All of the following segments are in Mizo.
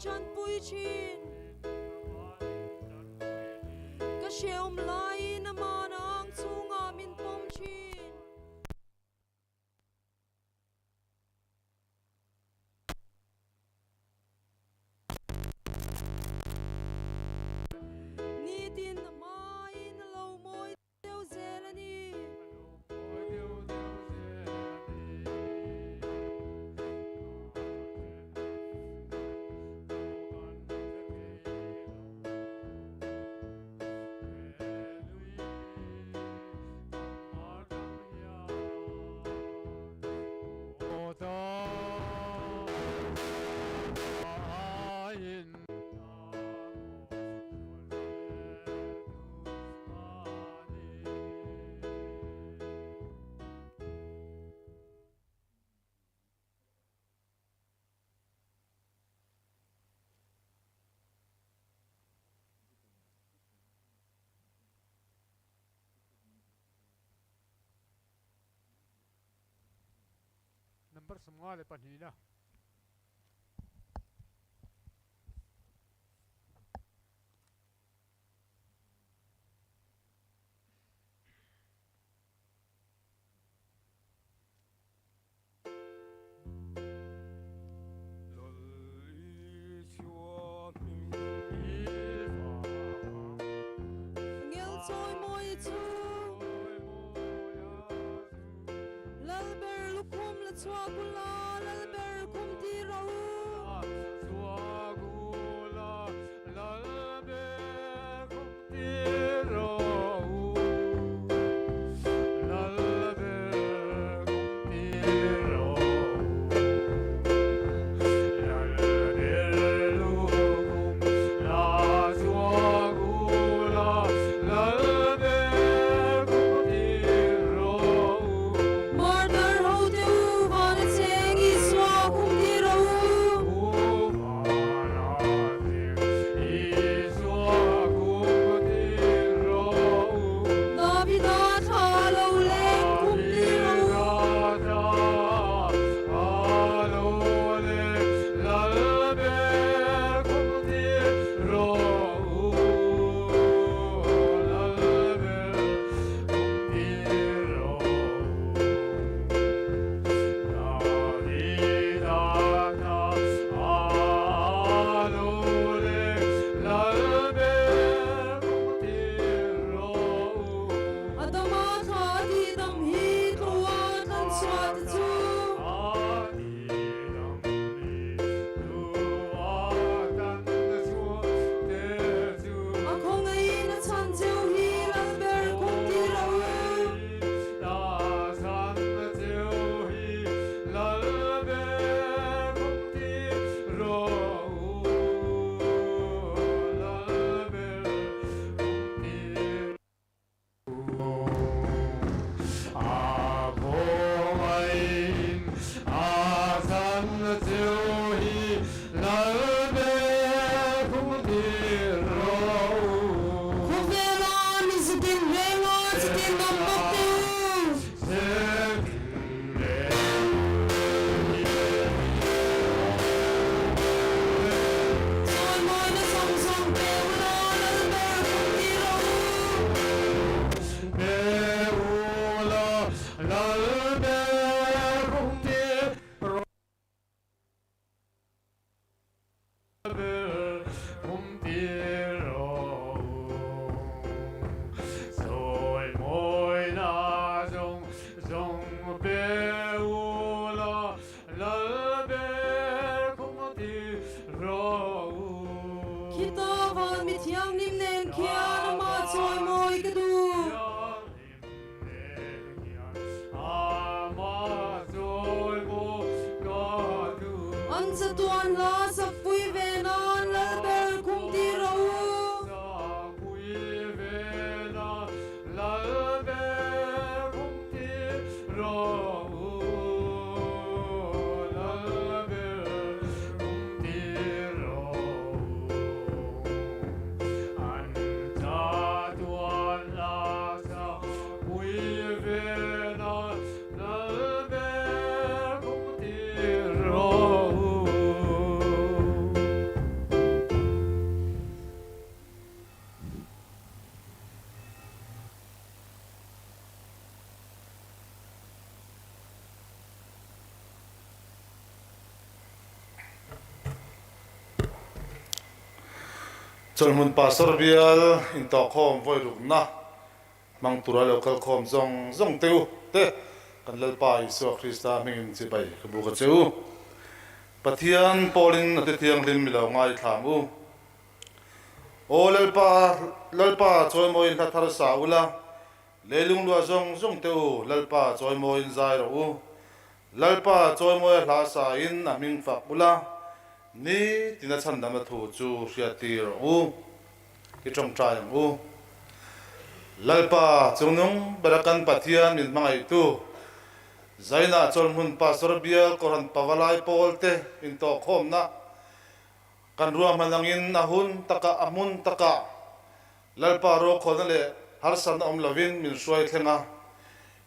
tanpui thin. Ka hrehawm laiin Aman a ang chhungah min pawm thin. Nitin a hmain a lo mawi deuh zel a ni. Number 52 na. Ngel chawi mawi chu Lalber lukhum la chhuak ula, Lalber khum ti rawh u. Martar ho te u van a cheng Isua kum ti rawh u. Davida thla lo leng kum ti rawh u. Adama thla a tihdam hi tlua tlanchhuah te chu. A khawngaihin a chhan cheu hi Lalber kum ti rawh u. Khawvela mi zitin renga chitin awm bawk teh u. Chawimawina zawng zawng pe u la, Lalber kum ti rawh u. Pe u la, Lalber kum ti rawh u. Kum ti rawh u. Chawimawina zawng zawng pe u la, Lalber kum ti rawh u. Khita van mi thianghlim nen khian amah chawimawi ka duh. An chatuan hla sakpui ve nan Lalber khum ti rawh u. Chawlhmun Pastor bial intawhkhawm vawi rukna hmang tura lo kalkhawm zawng zawng te u te kan Lalpa Isua Krista hmingin chibai ka buk a che u. Pathian pawlin a ti thianghlim mi lo ngaithlam u. Aw Lalpa, Lalpa chawimawiin hla thar sa ula, leilung luah zawng zawng te u, Lalpa chawimawiin zai rawh u. Lalpa chawimawia hla sa in a hming fak ula, ni tina chhandamna thu chu hriattir rawh u. I tawngtai ang u. Lalpa chungnung bera kan Pathian min hmangaihtu, Zainah chawlhmun Pastor Bial Kohhran Pavalai Pawl te intawhkhawmna kan ruahman angin a hun takah a hmun takah Lalpa ruakhawlna leh harsatna awm lovin min hruai thleng a,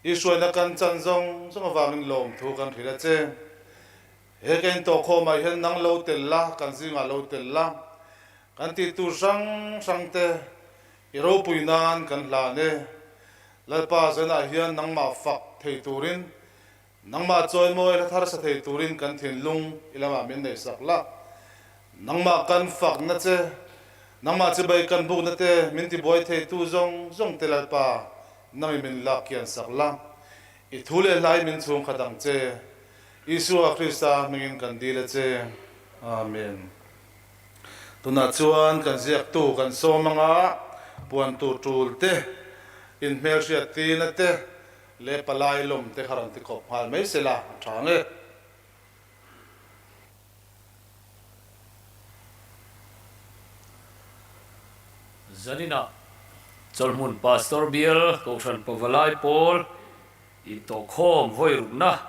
i hruaina kan chan zawng zawng avangin lawmthu kan hrilh a che. He ka intawhkhawmah hian nang lo tel la, kan zingah lo tel la, kan tih tur hrang hrang te i ropui nan kan hlan e. Lalpa zanah hian nangmah fak thei turin, nangmah chawimawi hla thar sa thei turin kan thinlung i lamah min neihsak la. Nangmah kan fakna che, nangmah chibai kan bukna te min tibuai theitu zawng zawng te Lalpa nangin min lak kian sak la. I thu leh hlai min chhung khat ang che. Isua Krista hmingin kan dil a che. Amen. Tunah chuan kan ziaktu kan sawm anga puan tur tul te, inhmelhriat tina te leh palai lawm te kha rawn ti khawp nghal mai sela a tha ang e. Zaninah Chawlhmun Pastor Bial Kohhran Pavalai Pawl Intawhkhawm vawi rukna,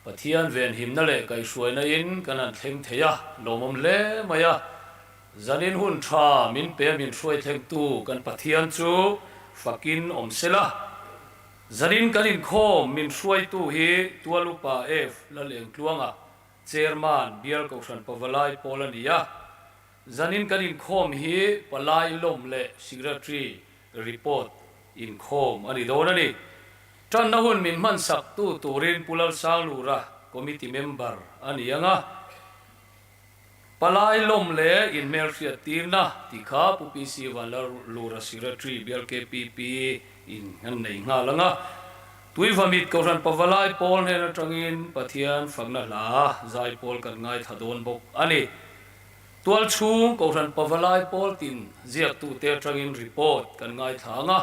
Pathian venhimna leh kaihhruaina in kan han thleng thei a, lawmawm hle mai a. Zanin hun tha min pe min hruai thlengtu kan Pathian chu fakin awm sela. Zanin kan inkhawm min hruaitu hi Tual Upa F Lalengtluanga, Chairman, Bial Kohhran Pavalai Pawl a ni a. Zanin kan inkhawm hi Palai Lawm leh Secretary Report inkhawm a ni dawn a ni. Tanna hun min hmansak tu turin Pu Lalsanglura Committee member a ni ang a. Palai lawm leh inhmelhriat tirna tih kha Pu PC Vanlalura Secretary Bial KPP in an nei nghal ang a. Tuivamit Kohhran Pavalai Pawl hnen atangin Pathian fakna hla zai pawl kan ngaithla dawn bawk a ni. Tualchhung Kohhran Pavalai pawl tin ziaktute atangin report kan ngaithla ang a,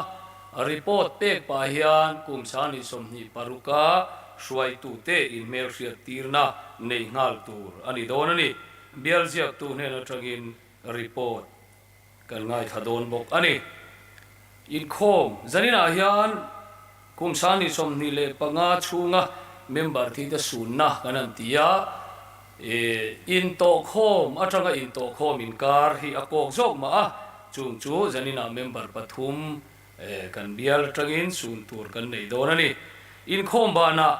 report pek pah hian kum 26 a hruaitute inhmelhriat tirna nei nghal tur a ni dawn a ni. Bial ziaktu hnen atangin report kan ngaithla dawn bawk a ni. Inkhawm zaninah hian kum 25 chhunga member thite sunna kan han ti a, intawhkhawm atanga intawhkhawm inkar hi a kawk zawk mah a, chung chu zaninah member pathum kan bial atangin sun tur kan nei dawn a ni. Inkhawm banah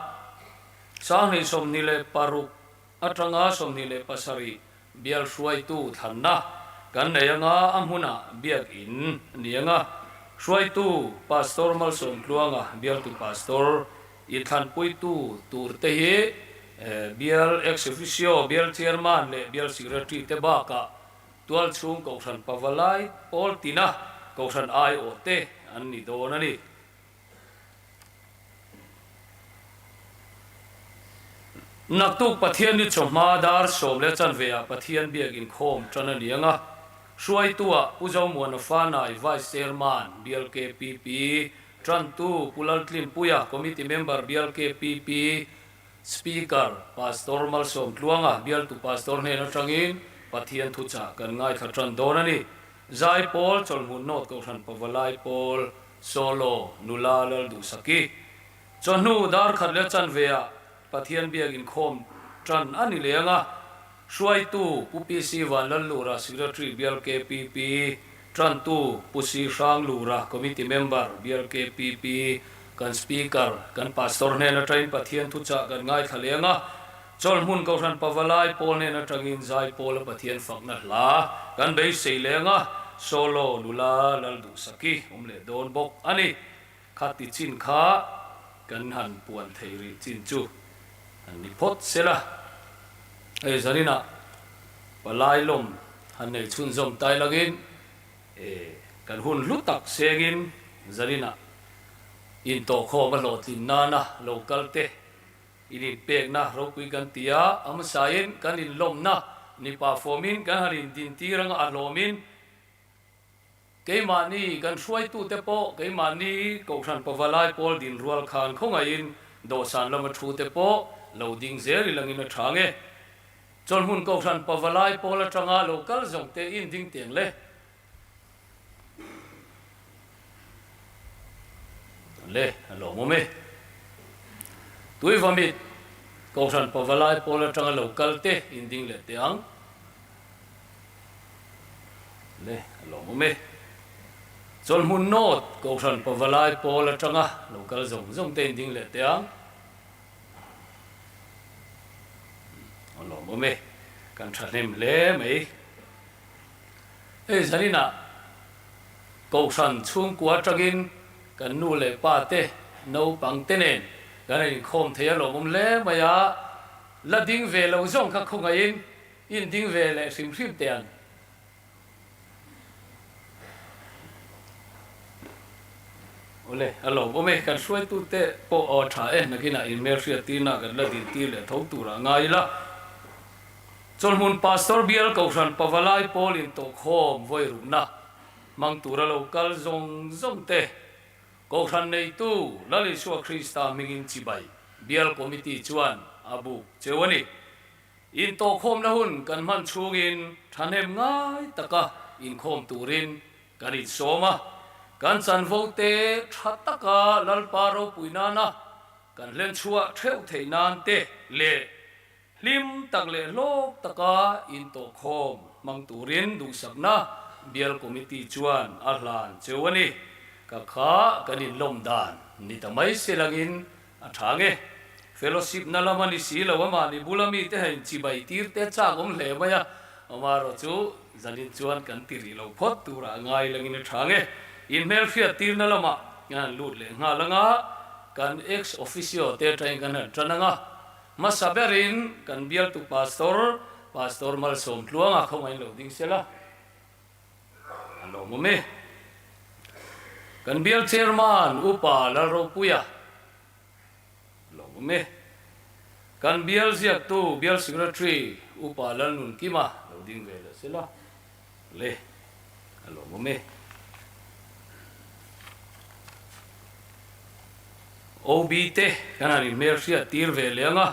26 atanga 27 Bial hruaitu thlanna kan nei anga a hmunah biakin a ni anga, hruaitu Pastor Malsawmtluanga bialtu Pastor inthlanpuitu tur te hi Bial Ex Officio, Bial Chairman leh Bial Secretary te bakah tualchhung Kohhran Pavalai pawl tina Kohhran aiawh te an ni dawn a ni. Naktuk Pathian ni chawhma dar sawm leh chanve ah Pathian biak inkhawm tan a ni ang a, hruaitu ah Pu Zomuana Fanai Vice Chairman Bial KPP, Tantu Pu Laltlinpuia Committee Member Bial KPP, Speaker Pastor Malsawmtluanga Bialtu Pastor hnen atangin Pathian thuchah kan ngaithla tan dawn a ni. Zaipawl Chawlhmun North Kohhran Pavalai Pawl Solo nula Lalduhsaki chawhnu dar khat leh chanve ah Pathian biak inkhawm tan a ni leng a, hruaitu Pu PC Vanlallura Secretary Bial KPP, tantu Pu Si Hranglura Committee Member Bial KPP, kan Speaker kan Pastor hnen atangin Pathian thuchah kan ngaithla leng a, Chawlhmun Kohhran Pavalai pawl hnen atangin Zaipawl a Pathian fakna hla kan beisei leng a, Solo nula Lalduhsaki awm leh dawn bawk a ni. Khati chin kha kan han puan thei rih chin chu an ni phawt sela. Hei zaninah Palai lawm. Han nei chhunzawm tai langin e kan hun hlu tak sengin zaninah intawhkhawm a hlawhtlin nana lo kal te in inpekna ropui kan ti a, a hmasain kan inlawmna ni pah fawmin kan han indintir anga a hlawmin Keimahni kan hruaitute pawh keimahni Kohhran Pavalai pawl din rual khan khawngaihin dawhsan lama thute pawh lo ding zel i langin a tha nge. Chawlhmun Kohhran Pavalai pawl atanga lo kal zawng te in ding teng le. Le, a lawmawm e. Tuivamit Kohhran Pavalai pawl atanga lo kal te in ding leh teh ang. Le, a lawmawm e. Chawlhmun North Kohhran Pavalai pawl atanga lo kal zawng zawng te in ding leh teh ang. A lawmawm e. Kan thahnem hle mai. Hei zaninah Kohhran chhungkua atangin kan nu leh pa te, naupang te nen kan han inkhawm thei a lawmawm hle mai a. La ding ve lo zawng kha khawngaihin In ding ve leh hrim hrim teh ang. Awle, a lawmawm e, kan hruaitute pawh aw tha e, nakinah in hmelhriat tirna kan la din tir leh tho turah ngai ila. Chawlhmun Pastor Bial Kohhran Pavalai Pawl intawhkhawm vawi rukna hmang tura lo kal zawng zawng te, Kohhran neitu Lal Isua Krista hmingin chibai Bial Committee chuan a buk cheu a ni. Intawhkhawmna hun kan hman chhungin thahnem ngai taka inkhawm turin kan insawm a, kan chanvo te tha taka Lalpa ropui nana kan hlenchhuah theuh theih nan te leh hlim tak leh hlawk taka intawhkhawm hmang turin duhsakna Bial Committee chuan a hlan cheu a ni. Ka kha kan inlawm dan ni ta mai se langin A tha nge? Fellowship na lam a ni si lo a, mahni bula mite ha inchibai tir te chak awm hle mai a, amaherawh chu zanin chuan kan ti rih lo phawt turah a ngai langin a tha nge? Inhmelhriat tirna lamah kan han lut leh nghal ang a, kan ex officio te atangin kan han tan ang a, hmasa berin kan bialtu pastor, Pastor Malsawm Tluanga khawngain lo ding sela. A lawmawm e. Kan bial chairman Upa Lalropuia a lawmawm e. Kan bial ziaktu bial secretary Upa Lalnunkima lo ding ve leh sela le a lawmawm e. OB te kan han inhmelhriat tir ve leh ang a,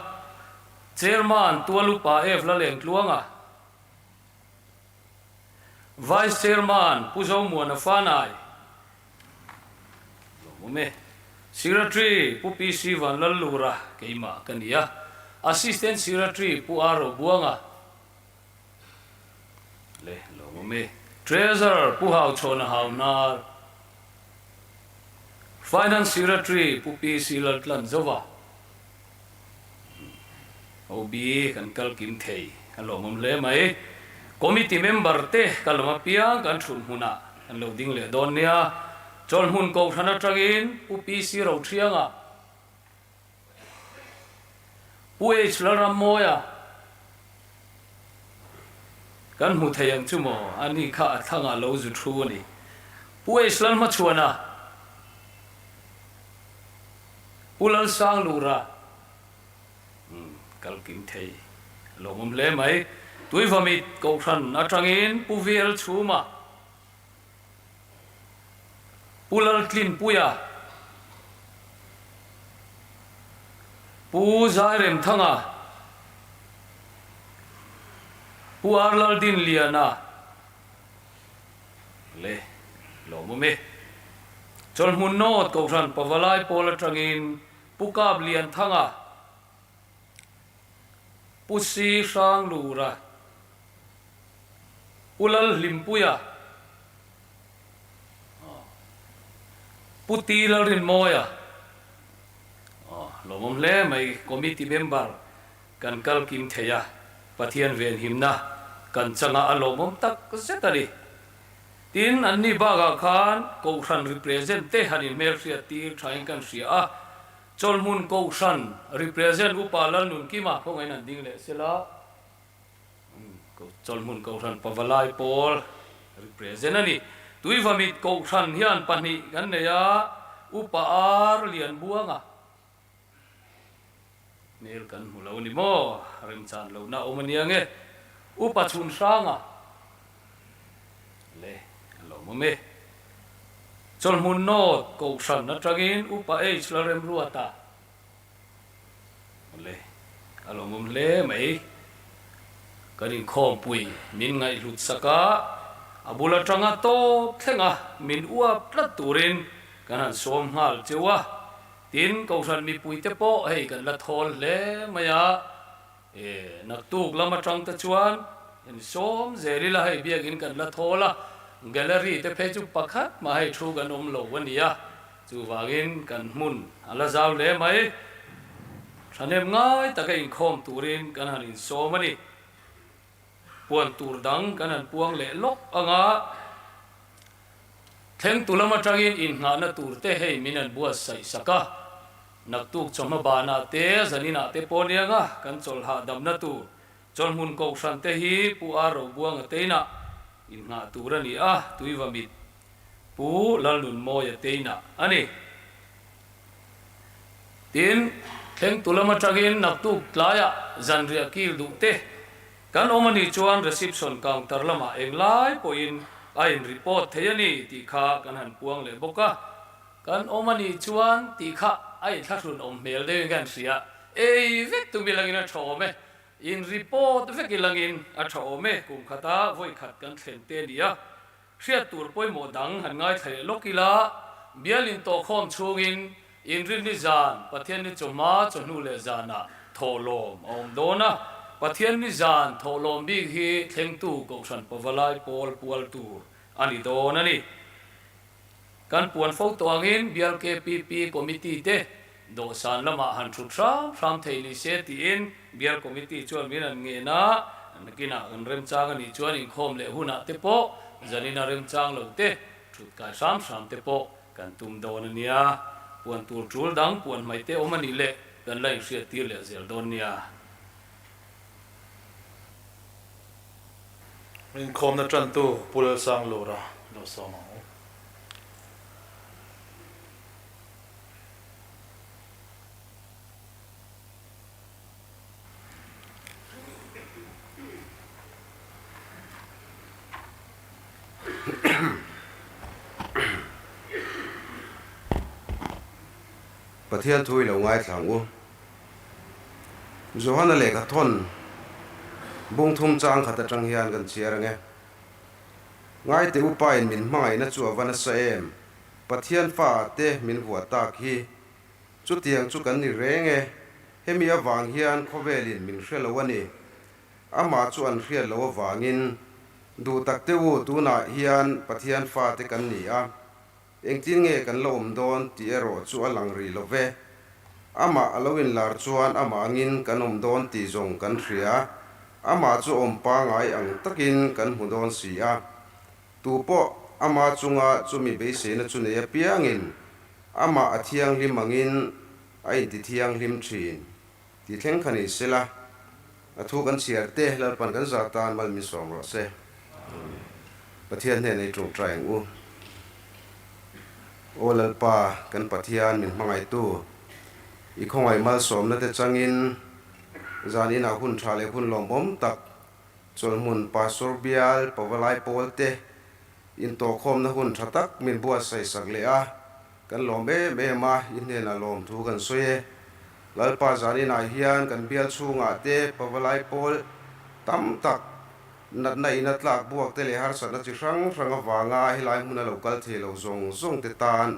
Chairman Tual Upa F Lalengtluanga, Vice Chairman Pu Zomuana Fanai, Lawmawm e. Secretary Pu PC Vanlallura keimah ka ni a, Assistant Secretary Pu R Robuanga le lawmawm e. Treasurer Pu Hauchhawna Hauhnar, Finance Secretary Pu PC Laltlanzova. OB kan kal kim thei a lawmawm hle mai. Committee member te ka lawm apiang kan thut hmunah kan lo ding leh dawn nia. Chawlhmun Kohhran atangin Pu PC Rothianga, Pu H Lalrammawia kan hmu thei ang chu maw? Ani kha a thlangah lo zu thu a ni. Pu H Lalhmachhuana. Pu Lalsanglura kal kim thei a lawmawm hle mai. Tuivamit Kohhran atangin Pu VL Chhuma, Pu Laltlinpuia, Pu Zairemthanga, Pu R Laldinliana, Le, lawmawm e. Chawlhmun North Kohhran Pavalai pawl atangin Pu Kap Lianthanga, Pu Si Hranglura, Pu Lalhlimpuia, Pu Ti Lalrinmawia, lawmawm hle mai Committee member kan kal kim thei a, Pathian venhimna kan changa a lawmawm tak zet a ni. Tin, anni bakah khan Kohhran represent te han inhmelhriat tir thain kan hria a, Chawlhmun Kohhran represent Upa Lalnunkima khawngaihin an ding leh sela. Chawlhmun Kohhran Pavalai Pawl represent a ni. Tuivamit Kohhran hian pahnih kan nei a, Upa Ar Lianbuanga hmel kan hmu lo ni maw? Remchan lohna a awm a nia nge? Upa Chhunhranga le a lo awm e. Chawlhmun North Kohhran atangin Upa H Lalremruata Le, a lawmawm hle mai. Kan inkhawmpui min ngaihhlut sak a, a bul atanga tawp thleng a min uap tlat turin kan han sawm nghal cheu a. Tin, Kohhran mipuite pawh hei kan la thawl hle mai a, e, naktuk lam atang te chuan in sawm zel ila hei biakin kan la thawl a, gallery te phei chu pakhat mah hei thu kan awm lo a nia. Chuvangin kan hmun a la zau hle mai. Thahnem ngai taka inkhawm turin kan han insawm a ni. Puan tur dang kan han puang leh lawk ang a, thlengtu lam atangin innghahna tur te hei min han buatsaih sak a, naktuk chawhma banah te zaninah te pawh nianga kan chawlh hahdamna tur chawlhmun kohhran te hi Pu Ar Robuanga teinah innghah tur a ni a, Tuivamit Pu Lalnunmawia teina a ni. Tin, thlengtu lam atangin naktuk tlaiah zanriah kil duh te kan awm a nih chuan reception counter lamah englai pawhin a in report thei a ni tih kha kan han puang leh bawk a. Kan awm a nih chuan tih kha a inthlahrun awm hmel deuhin ka han hria. Ei vek tu milangin a tha awm e. In report vek ilangin a tha awm e. Kum khata vawi khat kan thlen te a ni a. Hriat tur pawimawh dang han ngaithla leh lawk ila, bialin tawhkhawm chhungin Inrinni zan, Pathianni chawhma, chawhnu leh zanah thawhlawm a awm dawn a. Pathianni zan thawhlawm bik hi thlengtu Kohhran Pavalai pawl pual tur a ni dawn a ni. Kan puan fo tawh angin bial KPP Committee te dawhsan lamah han thut hram hram thei ni se tiin bial Committee chuan min an ngen a, nakinah kan remchang a nih chuan inkhawm leh hunah te pawh zanina remchang lo te thut kai hram hram te pawh kan tum dawn a nia. Puan tur tul dang puan hmaih te awm a nih leh kan la inhriat tir leh zel dawn nia. Inkhawmna tantu Pu Lalsanglura lo sawm ang u. Pathian thu i lo ngaithla ang u. Johana lehkha thawn bung thum chang khat atang hian kan chhiar ang e. Ngaite upain min hmangaihna chu a va nasa em? Pathian fa te min vuah tak hi. Chutiang chu kan ni reng e. Hemi avang hian khawvelin min hre lo a ni. Amah chu an hriat loh avangin duh tak te u tunah hian Pathian fa te kan ni a. Engtin nge kan la awm dawn tih erawh chu a lang rih lo ve. Amah a lo inlar chuan amah angin kan awm dawn tih zawng kan hria. Amah chu awm pangai ang takin kan hmu dawn si a. Tu pawh ama chunga chumi beiseina chu nei apiangin amah a thianghlim angin a inti thianghlim thin tih thleng kha ni sela, a thu kan chhiar te Lalpan kan zah tan mal min sawm rawh se. Pathian hnenah i tawngtai ang u. Aw Lalpa, kan Pathian min hmangaihtu, i khawngaih malsawmna te changin zan inah hun tha leh hun lawmawm tak Chawlhmun Pastor bial Pavalai pawl te intawhkhawmna hun tha tak min buatsaih sak leh a, kan lawm em em a, i hnenah lawmthu kan sawi e. Lalpa zaninah hian kan bial chhungah te Pavalai pawl tam tak natna ina tlak buak te leh harsatna chi hrang hrang avanga helai hmuna lo kal thei lo zawng zawng te tan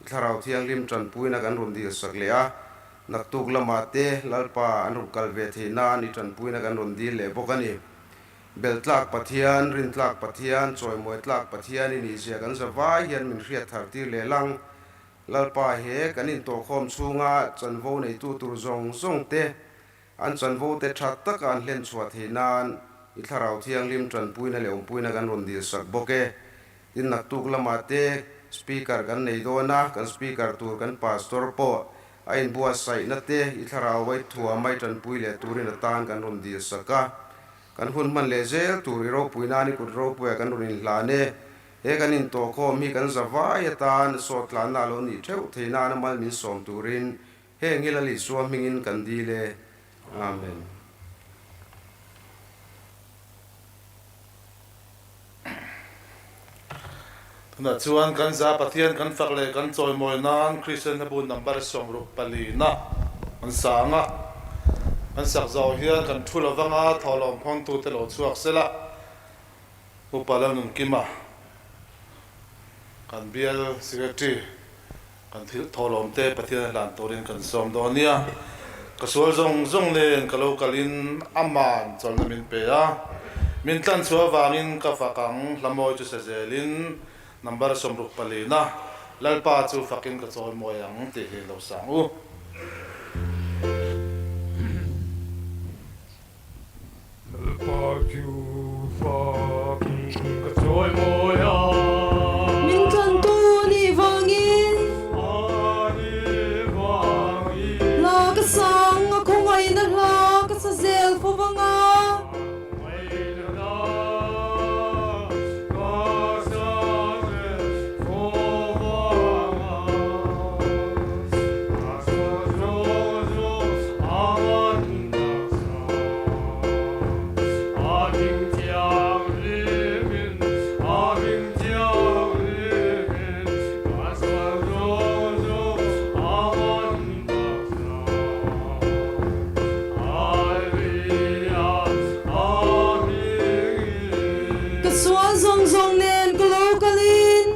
i Thlarau Thianghlim tanpuina kan rawn dil sak leh a, Naktuk lamah te Lalpa an rawn kal ve theih nan i tanpuina kan rawn dil leh bawk a ni. Beltlak Pathian, Rintlak Pathian, Chawimawi tlak Pathian i nihzia kan za vai hian min hriat thar tir leh lang. Lalpa he kan intawhkhawm chhunga chanvo neitu tur zawng zawng te an chanvo te tha taka an hlen chhuah theih nan i Thlarau Thianghlim tanpuina leh awmpuina kan rawn dil sak bawk e. Tin naktuk lamah te Speaker kan nei dawn a, kan Speaker tur kan Pastor pawh A inbuatsaihna te i thlarau vai thuam mai tanpui leh turin a tan kan rawn dil sak a. Kan hun hman leh zel tur i ropui nan i kut ropuia kan rawn inhlan e. He kan intawhkhawm hi kan za vai atan sawt tlanna a lo nih theuh thei nana mal min sawm turin heng hi Lal Isua hmingin kan dil e. Amen. Tunah chuan kan za Pathian kan fak leh kan chawimawi nan Kristian hlabu number 64 na kan sang a. Kan sak zawh hian kan thu lovanga thawhlawm phawntute lo chhuak sela Upa Lalnunkima kan bial Secretary Kan thil thawhlawmte Pathian a hlan turin kan sawm dawn nia. Ka sual zawng zawng nen ka lo kalin aman chawlhna min pe a. Min tlan chhuah avangin ka fak ang, hlamawi chu sa zelin number 64 na Lalpa chu fakin ka chawi mawi ang tih hi lo sang u. Lalpa chu fakin ka chawi mawi ang. Min tlantu nih vangin. A nih vangin. Hla ka sang a khawngaihna hla ka sa zel fo vang a. Khawngaihna hla ka sa zel fo vang a. Ka sual zawng zawng a man Ka sual zawng zawng nen ka lo kalin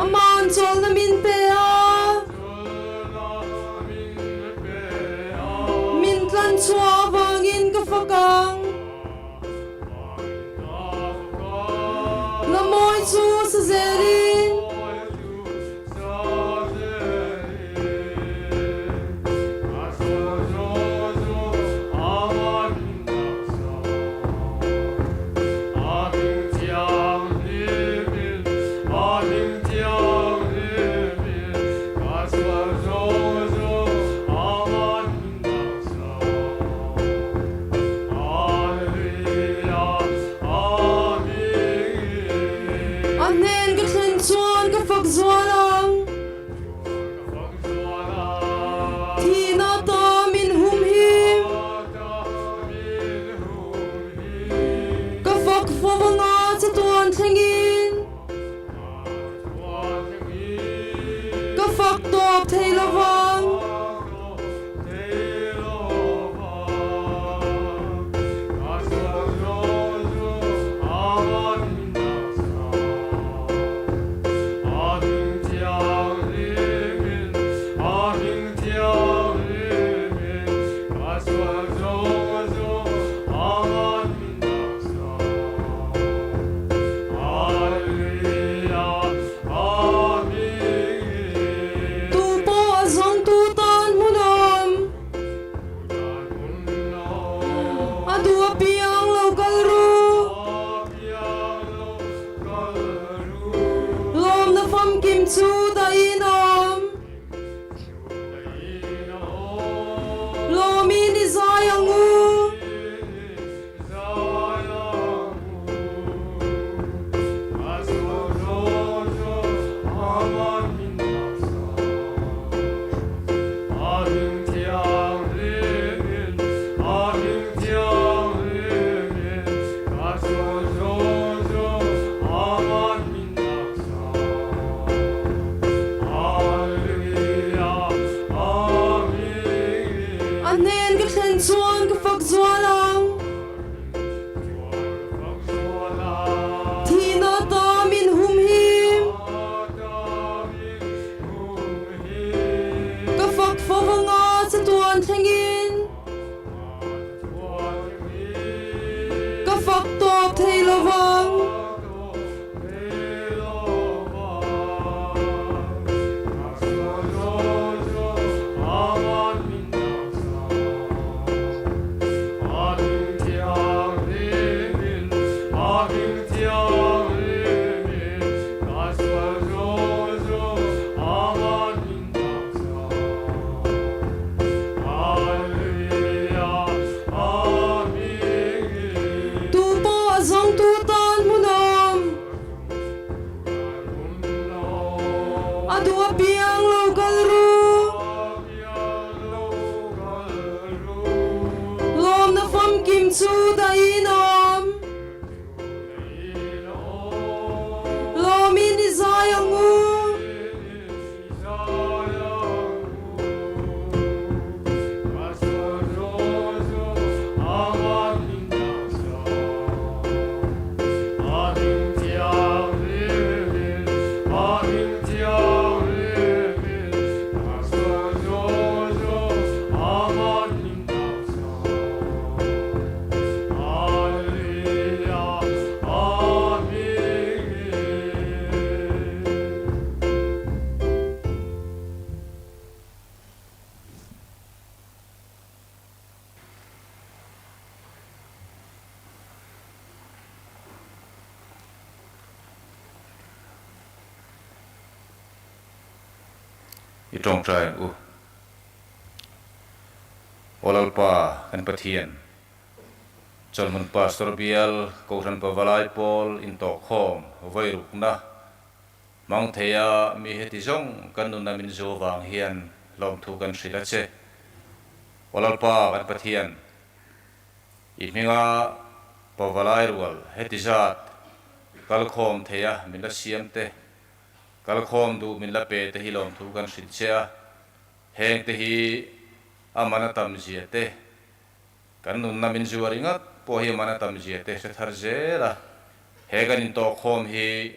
Aman chawlhna min pe a. Min tlan chhuah avangin ka fak ang. Lamawi chu sa zelin. A hnen ka thlen chuan ka fak zual ang. Thihna ta min hum hi. Ka fak fo vanga chatuan thlengin. Ka fak tawp thei lovang. Famkim chu dahin a awm. Lawmin i zai ang u. I tawngtai ang u. Aw Lalpa kan Pathian, Chawlhmun Pastor Bial Kohhran Pavalai Pawl intawhkhawm vairukna hmang theia mi heti zawng kan nuna min zu vang hian hlawmthu kan hrilh a che. Aw Lalpa kan Pathian, i hminga Pavalai rual heti zat kalkhawm theia min la siam te, kalkhawm duh min la pe te hi lawmthu kan hrilh che a. Heng te hi a man a tam zia te, kan nunna min zuar ringawt pawh hi a man a tam zia te hre thar zel a. He kan intawhkhawm hi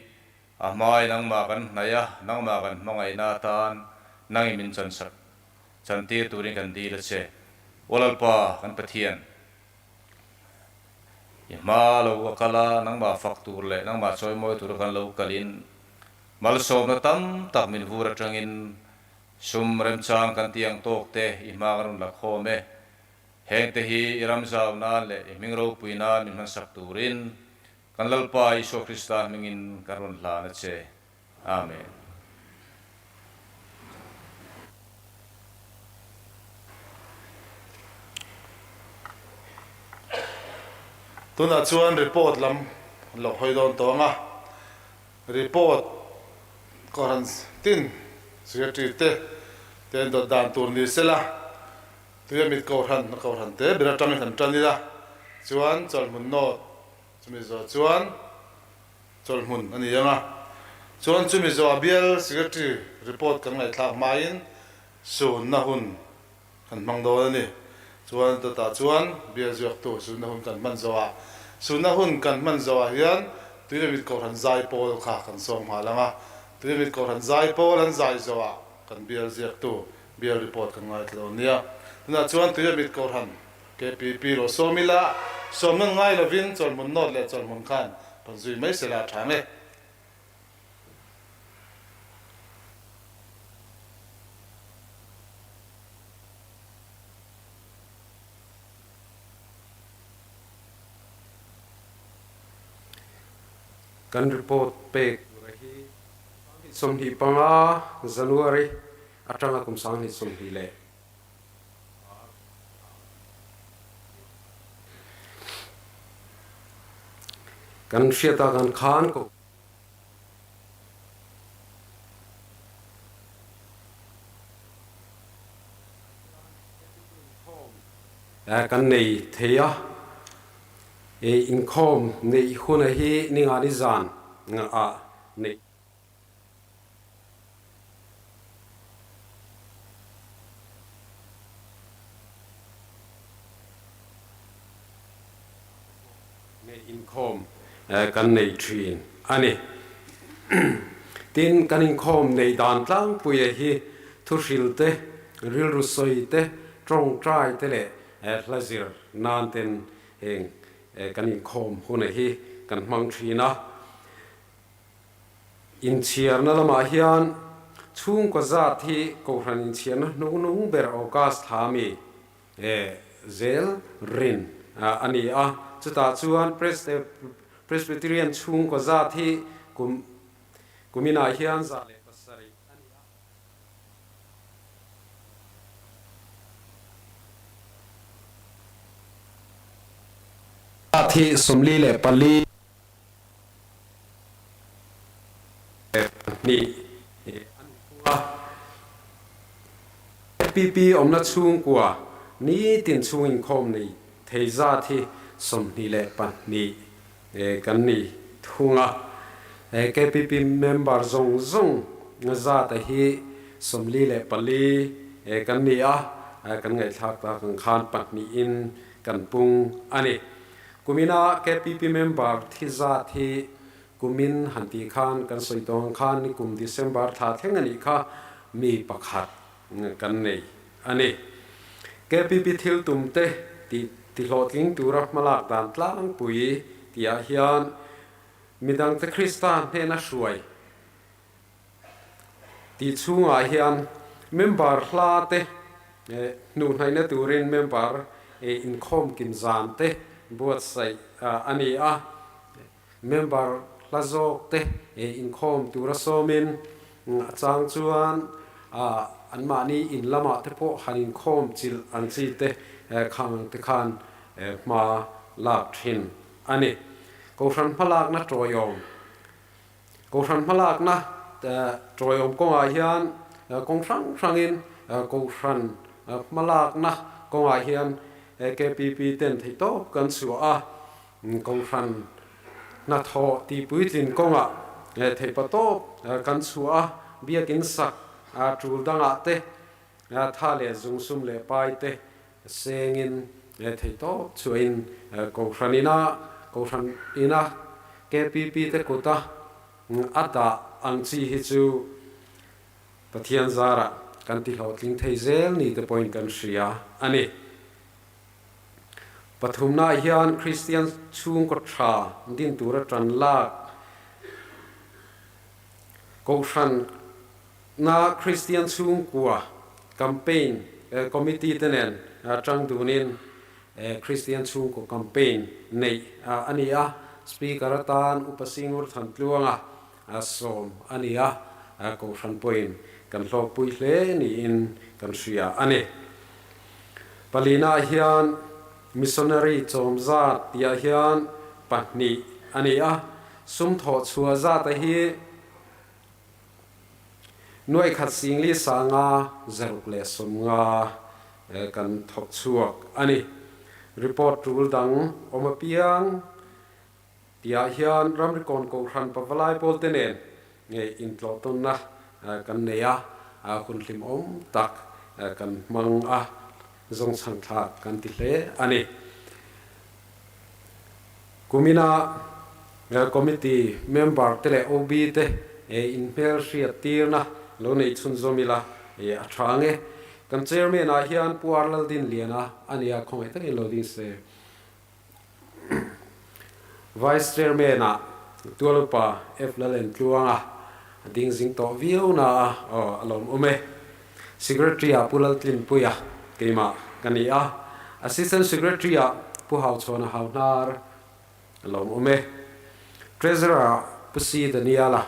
a hmai nangmah kan hnaih a, nangmah kan hmangaihna atan nangin min chansak chantir turin kan dil a che. Aw Lalpa, kan Pathian, i hma lo a kal a, nangmah fak tur leh nangmah chawimawi tura kan lo kalin malsawmna tam tak min vur atangin Sum remchang kan tih ang tawk te i hma kan rawn la khawm e. Heng te hi i ram zau nan leh i hming ropui nan min hmansak turin kan Lalpa Isua Krista hmingin kan rawn hlan a che. Amen. Tunah chuan report lam kan lo hawi dawn tawh ang a. Report Kohhran tin Secretary te te an dawt dan tur ni sela, tuia mit Kohhran a Kohhran te ber atangin han tan ila chuan chawlhmun note chumi zawh chuan chawlhmun a ni ang a, chuan chumi zawh a bial Secretary report kan ngaihthlak hmain sunna hun kan hmang dawn a ni. Chuan dawtah chuan bial ziaktu sunna hun kan hman zawhah sunna hun kan hman zawhah hian Tuilamit Kohhran zai pawl kha kan sawm nghal ang a, Tuilamit Kohhran zai pawl an zai zawhah kan bial ziaktu bial report kan ngaithla dawn nia. Tunah chuan Tuilamit Kohhran KPP rawh sawm ila sawm nan ngai lovin chawlhmun nawt leh chawlhmun khan rawn zui mai sela a tha nge. Kan report pek tura hi 25 January atanga kum 2020 leh Kan hriat ah kan khan ko. Kan nei thei a, inkhawm neih huna hi ningani zan ah neih. Nei inkhawm kan nei thin a ni. Tin, kan inkhawm nei dan tlangpuia hi thuhril te, rilru sawi te, tawngtai te leh hla zir nan ten heng kan inkhawm huna hi kan hmang thin a. Inchhiarna lamah hian chhungkaw zat hi Kohhran inchhiarna hnungnung ber August thla mi zel rin a ni a, chutah chuan Presbyterian chhungkaw zat hi kum kuminah hian 107 a ni a. Zat hi 44 2 a ni thung a. FPP awmna chhungkua nitin chhung inkhawm nei thei zat hi 22 kan ni thung a. KPP member zawng zawng zat a hi 44 kan ni a, kan ngaihthlak tak ang khan pahnihin kan pung a ni. Kumina KPP member thi zat hi Kumin han tih khan kan sawi tawh ang khan nikum December thla thleng a nih kha mi pakhat kan nei a ni. KPP thil tum te tih tihlawhtling tura hmalak dan tlangpui tihah hian midangte Krista hnena hruai tih chhungah hian member hla te hnuhnaihna turin member inkhawm kim zan te buatsaih a ni a. Member hla zawk te inkhawm tura sawmin a chang chuan anmahni in lamah te pawh han inkhawm chilh ang chi te khang ang te khan hma lak thin a ni. Kohhran hmalakna tawiawm Kohhran hmalakna tawiawm kawngah hian kawng hrang hrangin Kohhran hmalakna kawngah hian KPP ten theihtawp kan chhuah a. Kohhran hnathawh tihpuitlin kawngah theihpa tawp kan chhuah a, biakin sak tul dangah te tha leh zungsum leh pai te sengin theih tawp chhuahin Kohhran ina Kohhran ina KPP te kuta a dah ang chi hi chu Pathian zarah kan tihlawhtling thei zel ni te pawhin kan hria a ni. Pathumnaah hian Kristian chhungkaw tha din tura tan lak Kohhran na Kristian chhungkua campaign committee te nen tang dunin Kristian chhungkaw campaign neih a ni a, Speaker atan Upa Singur Thantluanga sawm a ni a, Kohhran pawhin kan hlawkpui hle niin kan hria a ni. Palina hian missionary chawm zat tihah hian pahnih a ni a, sum thawh chhuah zata hi nuaikhat singli sanga 650 kan thawk chhuak a ni. Report tul dang awm apiang tihah hian ramrikawn Kohhran Pavalai pawlte nen intlawh tawnna kan nei a, hun hlimawm tak kan hmang a, zawngchhang thlak kan ti hle a ni. Kumina Committee member te leh OB te inhmelhriat tirna lo nei chhunzawm ila a tha ang e. Kan Chairman ah hian Pu Arlaldinliana a nia, khawngaih takin lo ding se. Vice Chairman ah Tualupa F Lalentluanga a ding zing tawh viau na a, aw a lawm awm e. Secretary ah Pu Laltlinpuia keimah ka ni a, Assistant Secretary ah Pu Hauchhawna Hauhnar a lawm awm e. Treasurer ah Pu C Daniela,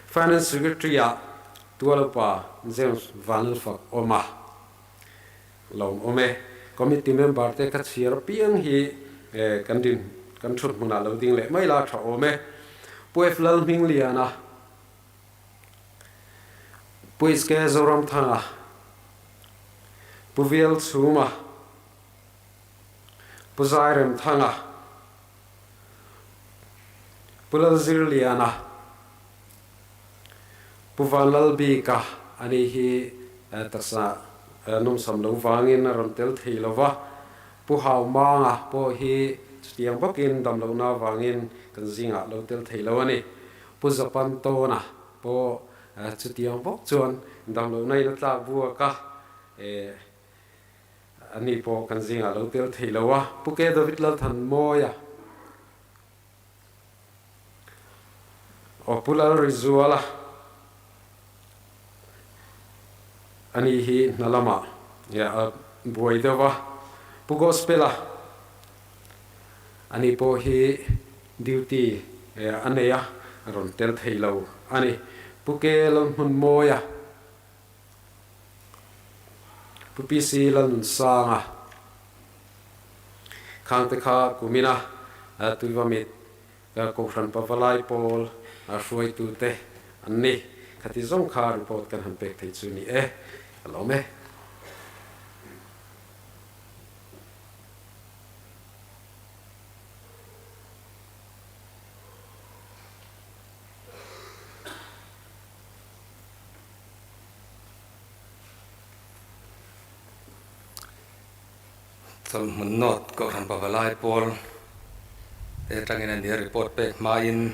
Finance Secretary ah Tualupa James Vanlalfak awm a. Lawm awm e. Committee member te ka chhiar piang hi kan din kan thut hmunah lo ding leh mai la tha awm e. Pu F Lalhmingliana, Pu HK Zoramthanga, Pu Vial Chhuma, Pu Zairemthanga, Pu Lalzirliana, Pu Vanlalbika a nih hi taksa nawmsam lo vangin a rawn tel thei lo va, Pu Haumanga pawh hi chutiang bawkin damlohna avangin kan zingah lo tel thei lo a ni. Pu Zapantawna pawh chutiang bawk chuan damlohna in a tlak buak a, ani pawh kan zingah lo tel thei lo a. Pu K David Lalthanmawia. Aw Pu Lalrizuala a nih hi hna lamah a buai deuh a, Pu Gospel-a a nih pawh hi duty a nei a, a rawn tel thei lo a ni. Pu Ke Lalhmunmawia, Pu PC Lalnunsanga. Khangte kha kumina Tuivamit Kohhran Pavalai pawl hruaitute an ni. Khati zawng kha report kan han pek thei chu ni e. Ka lawm e. Chawlhmun North Kohhran Pavalai pawl te atangin a nia report pek hmain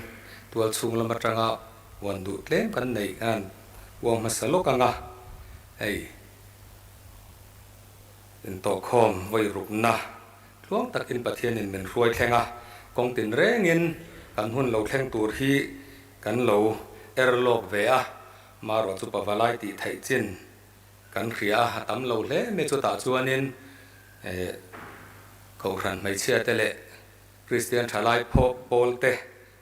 tual chhung lam atanga huan duh tlem kan neih khan uang hmasa lawk anga hei intawhkhawm vawi rukna tluang takin Pathianin min hruai thleng a, kawng tin rengin kan hun lo thleng tur hi kan lo er lawk ve a, marawh chu Pavalai tih theih chin Kan hria a, a tam lo hle mai chutah chuanin Kohhran hmeichhia te leh Kristian thalai phawk pawl te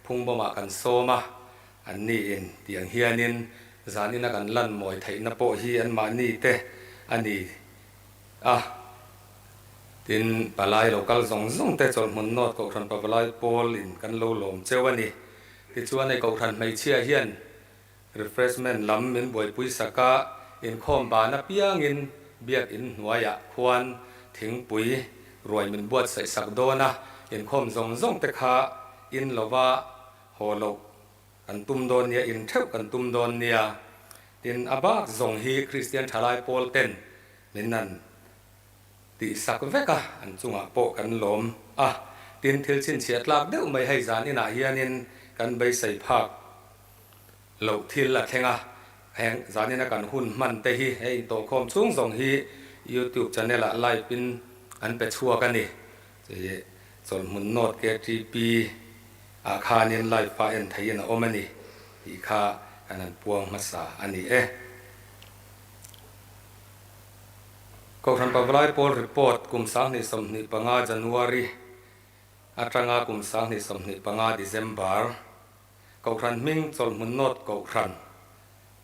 phungbawmah kan sawm a, an ni in tiang hianin zanina kan lan mawi theihna pawh hi anmahni te a ni a. Tin, palai lo kal zawng zawng te chawlhmun nawt Kohhran Pavalai pawl in kan lo lawm cheu a ni. Tichuan hei Kohhran hmeichhia hian Refreshment lam min buaipui sak a, inkhawm ban apiangin biak in hnuaiah khuan thingpui ruai min buatsaih sak dawn a, inkhawm zawng zawng te kha in lova haw loh kan tum dawn nia, in theuh kan tum dawn nia. Tin, a bak zawng hi Kristian thalai pawl ten min an tih sak vek a, an chungah pawh kan lawm a. Tin, thil chhinchhiah tlak deuh mai hei zan inah hianin kan beisei phak Loh thil a thleng a, heng zanina kan hun hman te hi he intawhkhawm chhung zawng hi YouTube channel ah live in an pe chhuak a ni. Chei chawlhmun North KTP ah khanin live a en theihin a awm a ni tih kha kan han puang hmasa a ni e. Kohhran Pavalai Pawl Report kum 2025 January atanga kum 2025 December Kohhran hming chawlhmun nawt Kohhran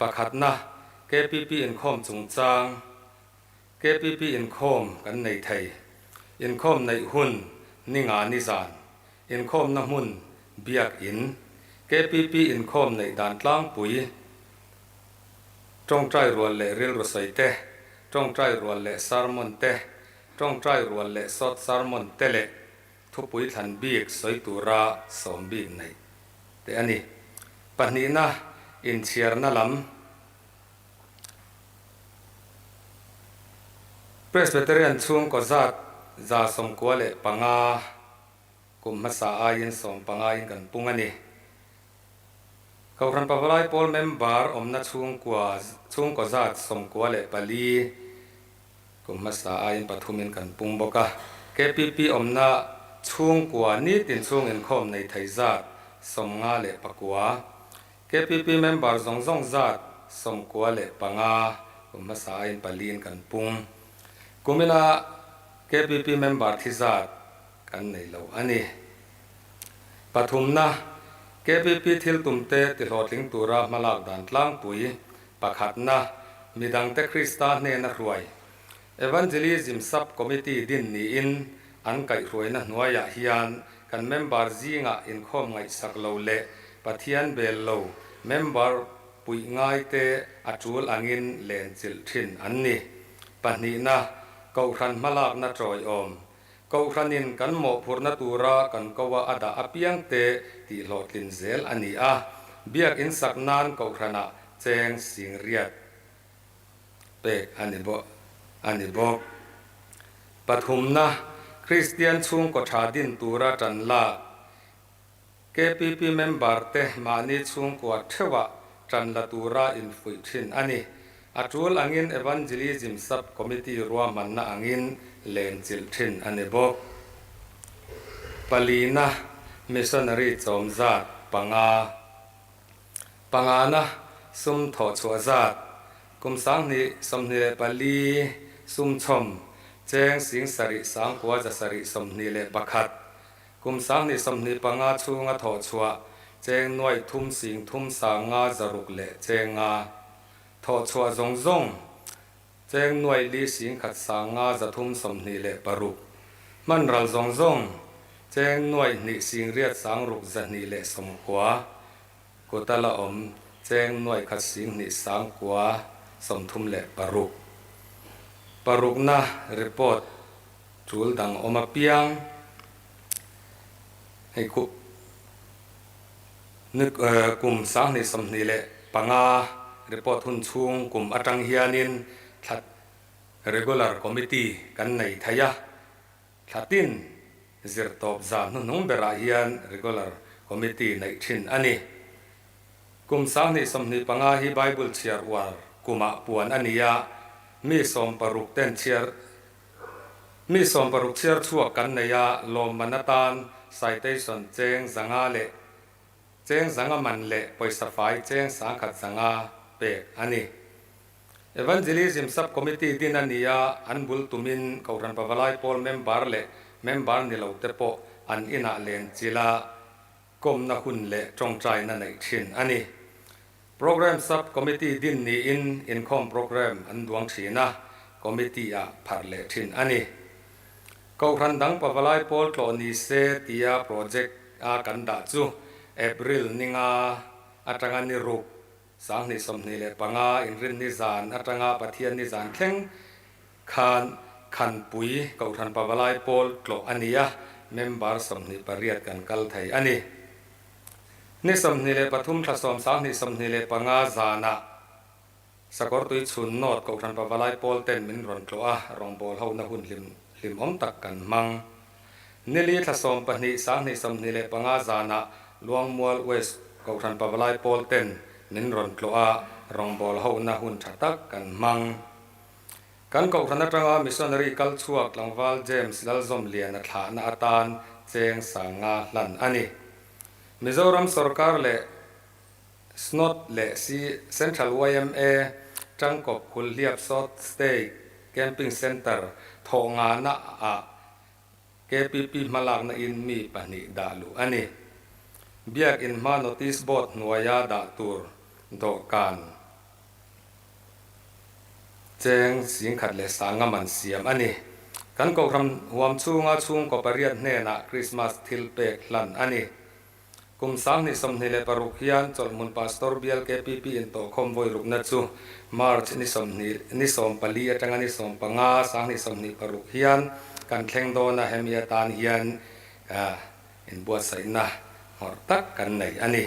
pakhatna KPP inkhawm chungchang KPP inkhawm kan nei thei. Inkhawm neih hun ni nga ni zan inkhawmna hmun biak in KPP inkhawm neih dan tlangpui tawngtai rual leh rilru sawi te, tawngtai rual leh sermon te, tawngtai rual leh short sermon te leh Thupui thlan bik sawi tura sawm bik neih te a ni. Pahnihna, inchhiarna lam. Presbyterian chhungkaw zat 95 kum hmasa aiin 15 in kan pung a ni. Kohhran Pavalai Pawl member awmna chhungkua chhungkaw zat 94 Kum hmasa aiin pathumin kan pung bawk a, KPP awmna chhungkua nitin chhung inkhawm nei thei zat 59, KPP member zawng zawng zat 95 kum hmasa aiin paliin kan pung. Kumina KPP member thi zat kan nei lo a ni. Pathumna, KPP thil tumte tihlawhtling tura hmalak dan tlangpui Pakhatna, midangte Krista hnena hruai, Evangelism Sub Committee din niin an kaihhruaina hnuaiah hian kan member zingah inkhawm ngaihsak lo leh Pathian bel lo member puih ngaite a tul angin len chilh thin an ni. Pahnihna, Kohhran hmalakna tawiawm, Kohhranin kan mawhphurhna tura kan koa a dah apiangte tihhlawhtlin zel a ni a, biakinn sak nan kohhranah cheng singriat pek a ni bawk a ni bawk. Pathumna, Kristian chhungkaw tha din tura tan lak KPP member te mahni chhungkua theuhah tan la tura infuih thin a ni. A tul angin Evangelism Sub Committee ruahmanna angin len chilh thin a ni bawk. Palina, Missionary chawm zat panga. Pangana, sum thawh chhuah zat kum 2024 sum chhawm cheng 7921. Kum 2025 chhunga thawh chhuah cheng nuaih thum sing thum sang nga zaruk leh cheng nga. Thawh chhuah zawng zawng cheng nuaih li sing khat sang nga zathum 26. Hman ral zawng zawng cheng nuaih hnih sing riat sang ruk 290. Kuta la awm cheng nuaih khat sing hnih sang kua 36. Parukna report Tul dang awm apiang hei khu ni kum 2025 report hun chhung kum atang hianin thla regular committee kan nei thei a. Thlatin zirtawp zan hnuhnung berah hian Regular Committee neih thin a ni. Kum 2025 hi Bible chhiar uar kumah puan a ni a, mi 60 ten chhiar mi 60 chhiar chhuak kan nei a, lawmman atan citation cheng 500 leh cheng 500 man leh pawisa fai cheng 1100 pek a ni. Evangelism Sub-Committee din a ni a, an bul tumin Kohhran Pavalai Pawl member leh member ni lo te pawh an inah len chilh a, kawmna hun leh tawngtaina neih thin a ni. Programme Sub-Committee din niin inkhawm programme an duang thin a, Committee-ah pharh leh thin a ni. Kohhran dang Pavalai Pawl tlawh ni se tia project a kan dah chu April ninga atanga ni ruk 2025 inrinni zan atanga Pathianni zan thleng khan Khanpui Kohhran Pavalai Pawl tlawh a ni a, member 28 kan kal thei a ni. Ni 23 thla 10 2025 zanah Sakawrtui chhun North Kohhran Pavalai Pawl ten min rawn tlawh a, rawngbâwl hona hun hlim hlimawm tak kan hmang. Nili thla 12 2025 zanah Luangmual West Kohhran Pavalai Pawl ten min rawn tlawh a, rawngbâwl hona hun tha tak kan hmang. Kan Kohhran atanga Missionary kal chhuak tlangval James Lalzawmliana thlahna atan cheng 500 hlan a ni. Mizoram sorkar leh SNOT leh Central yma Tangkawp Hulhliap South State Camping Centre thawh ngana ah KPP hmalakna in mi pahnih dah luh a ni. Biak in hma notice board hnuaia dah tur dawhkan cheng 1100 man siam a ni. Kan Kohhran huam chhunga chhungkaw pariat hnenah Krismas thil pek hlan a ni. Kum 2026 hian Chawlhhmun Pastor Bial KPP in tawhkhawm vawi rukna chu March ni 20 ni 14 atanga ni 15 2026 hian kan thleng dawn a, hemi atan hian inbuatsaihna ngawrh tak kan nei a ni.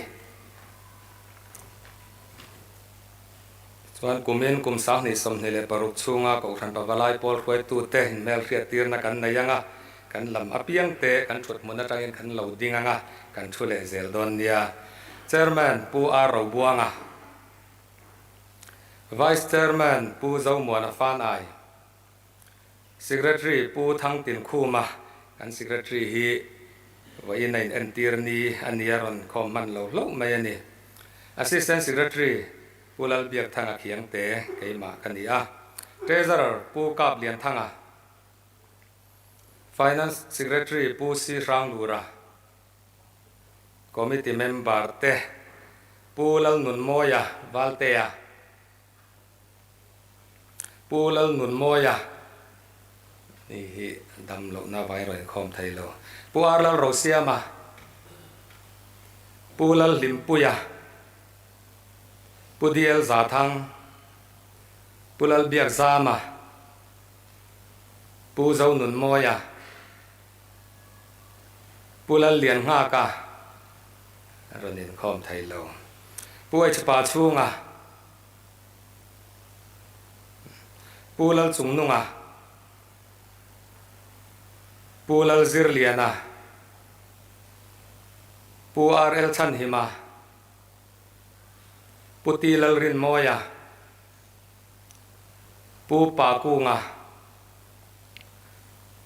Chuan kumin kum 2026 chhunga Kohhran Pavalai Pawl hruaitute inhmelhriattirna kan nei ang a, kan lam apiang te kan thut hmun atangin kan lo ding ang a, kan thu leh zel dawn nia. Chairman Pu R Robuanga, Vice Chairman Pu Zomuana Fanai, Secretary Pu Thangtin Khuma, kan Secretary hi vawiin a in entir ni a nia rawn khawm hman lo hlauh mai a ni. Assistant Secretary Pu Lalbiakthanga Khiangte keimah ka ni a. Treasurer Pu Kap Lianthanga, Finance Secretary Pu Si Hranglura, Committee Member te Pu Lalnunmawia Valtea, Pu Lalnunmawia ni hi dam lohna avangin rawn inkhawm thei lo. Pu R Lalrosiama, Pu Lalhlimpuia, Pu DL Zathang, Pu Lalbiakzama, Pu Zonunmawia, Pu Lallianghaka rawn inkhawm thei lo. Pu H Pa chhunga, Pu Lalchungnunga, Pu Lalzirliana, Pu RL Chhanhima, Pu T Lalrinmawia, Pu Pa Kunga,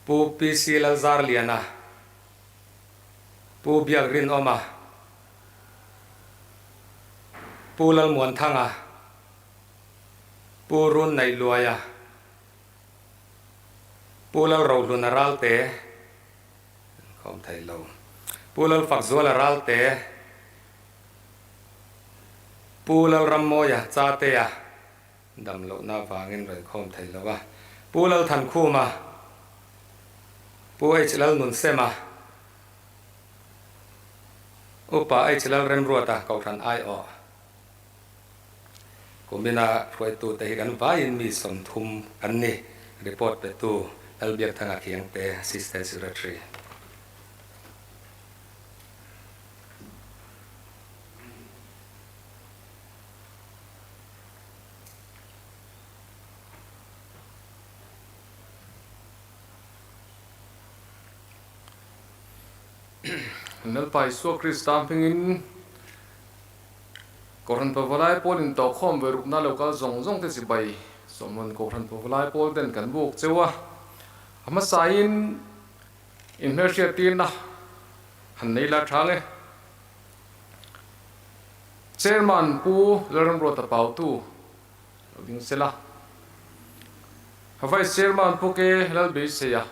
Pu PC Lalzarliana, Pu Biak Rinawma, Pu Lalmuanthanga, Pu Run Naihluaia, Pu Lalrohluna Ralte, khawm thei lo, Pu Lalfakzuala Ralte, Pu Lalrammawia Chatea, dam lohna avangin rawn khawm thei lo a, Pu Lalthankhuma, Pu H Lalnunsema, Upa H Lalremruata Kohhran aiawh kumina hruaitute hi kan vaiin mi 30 kan ni, report petu Lalbiakthanga Khiangte, Assistant Secretary. Lalpa Isua Krista hmingin Kohhran Pavalai pawl intawhkhawm ve rukna lo kal zawng zawng te chibai sawmhawn Kohhran Pavalai pawl ten kan buk cheu a, a hmasain inhmelhriattirna han nei la tha nge. Chairman Pu Lalramruata Pautu lo ding sela, Vice Chairman Pu Ke Lalbeiseia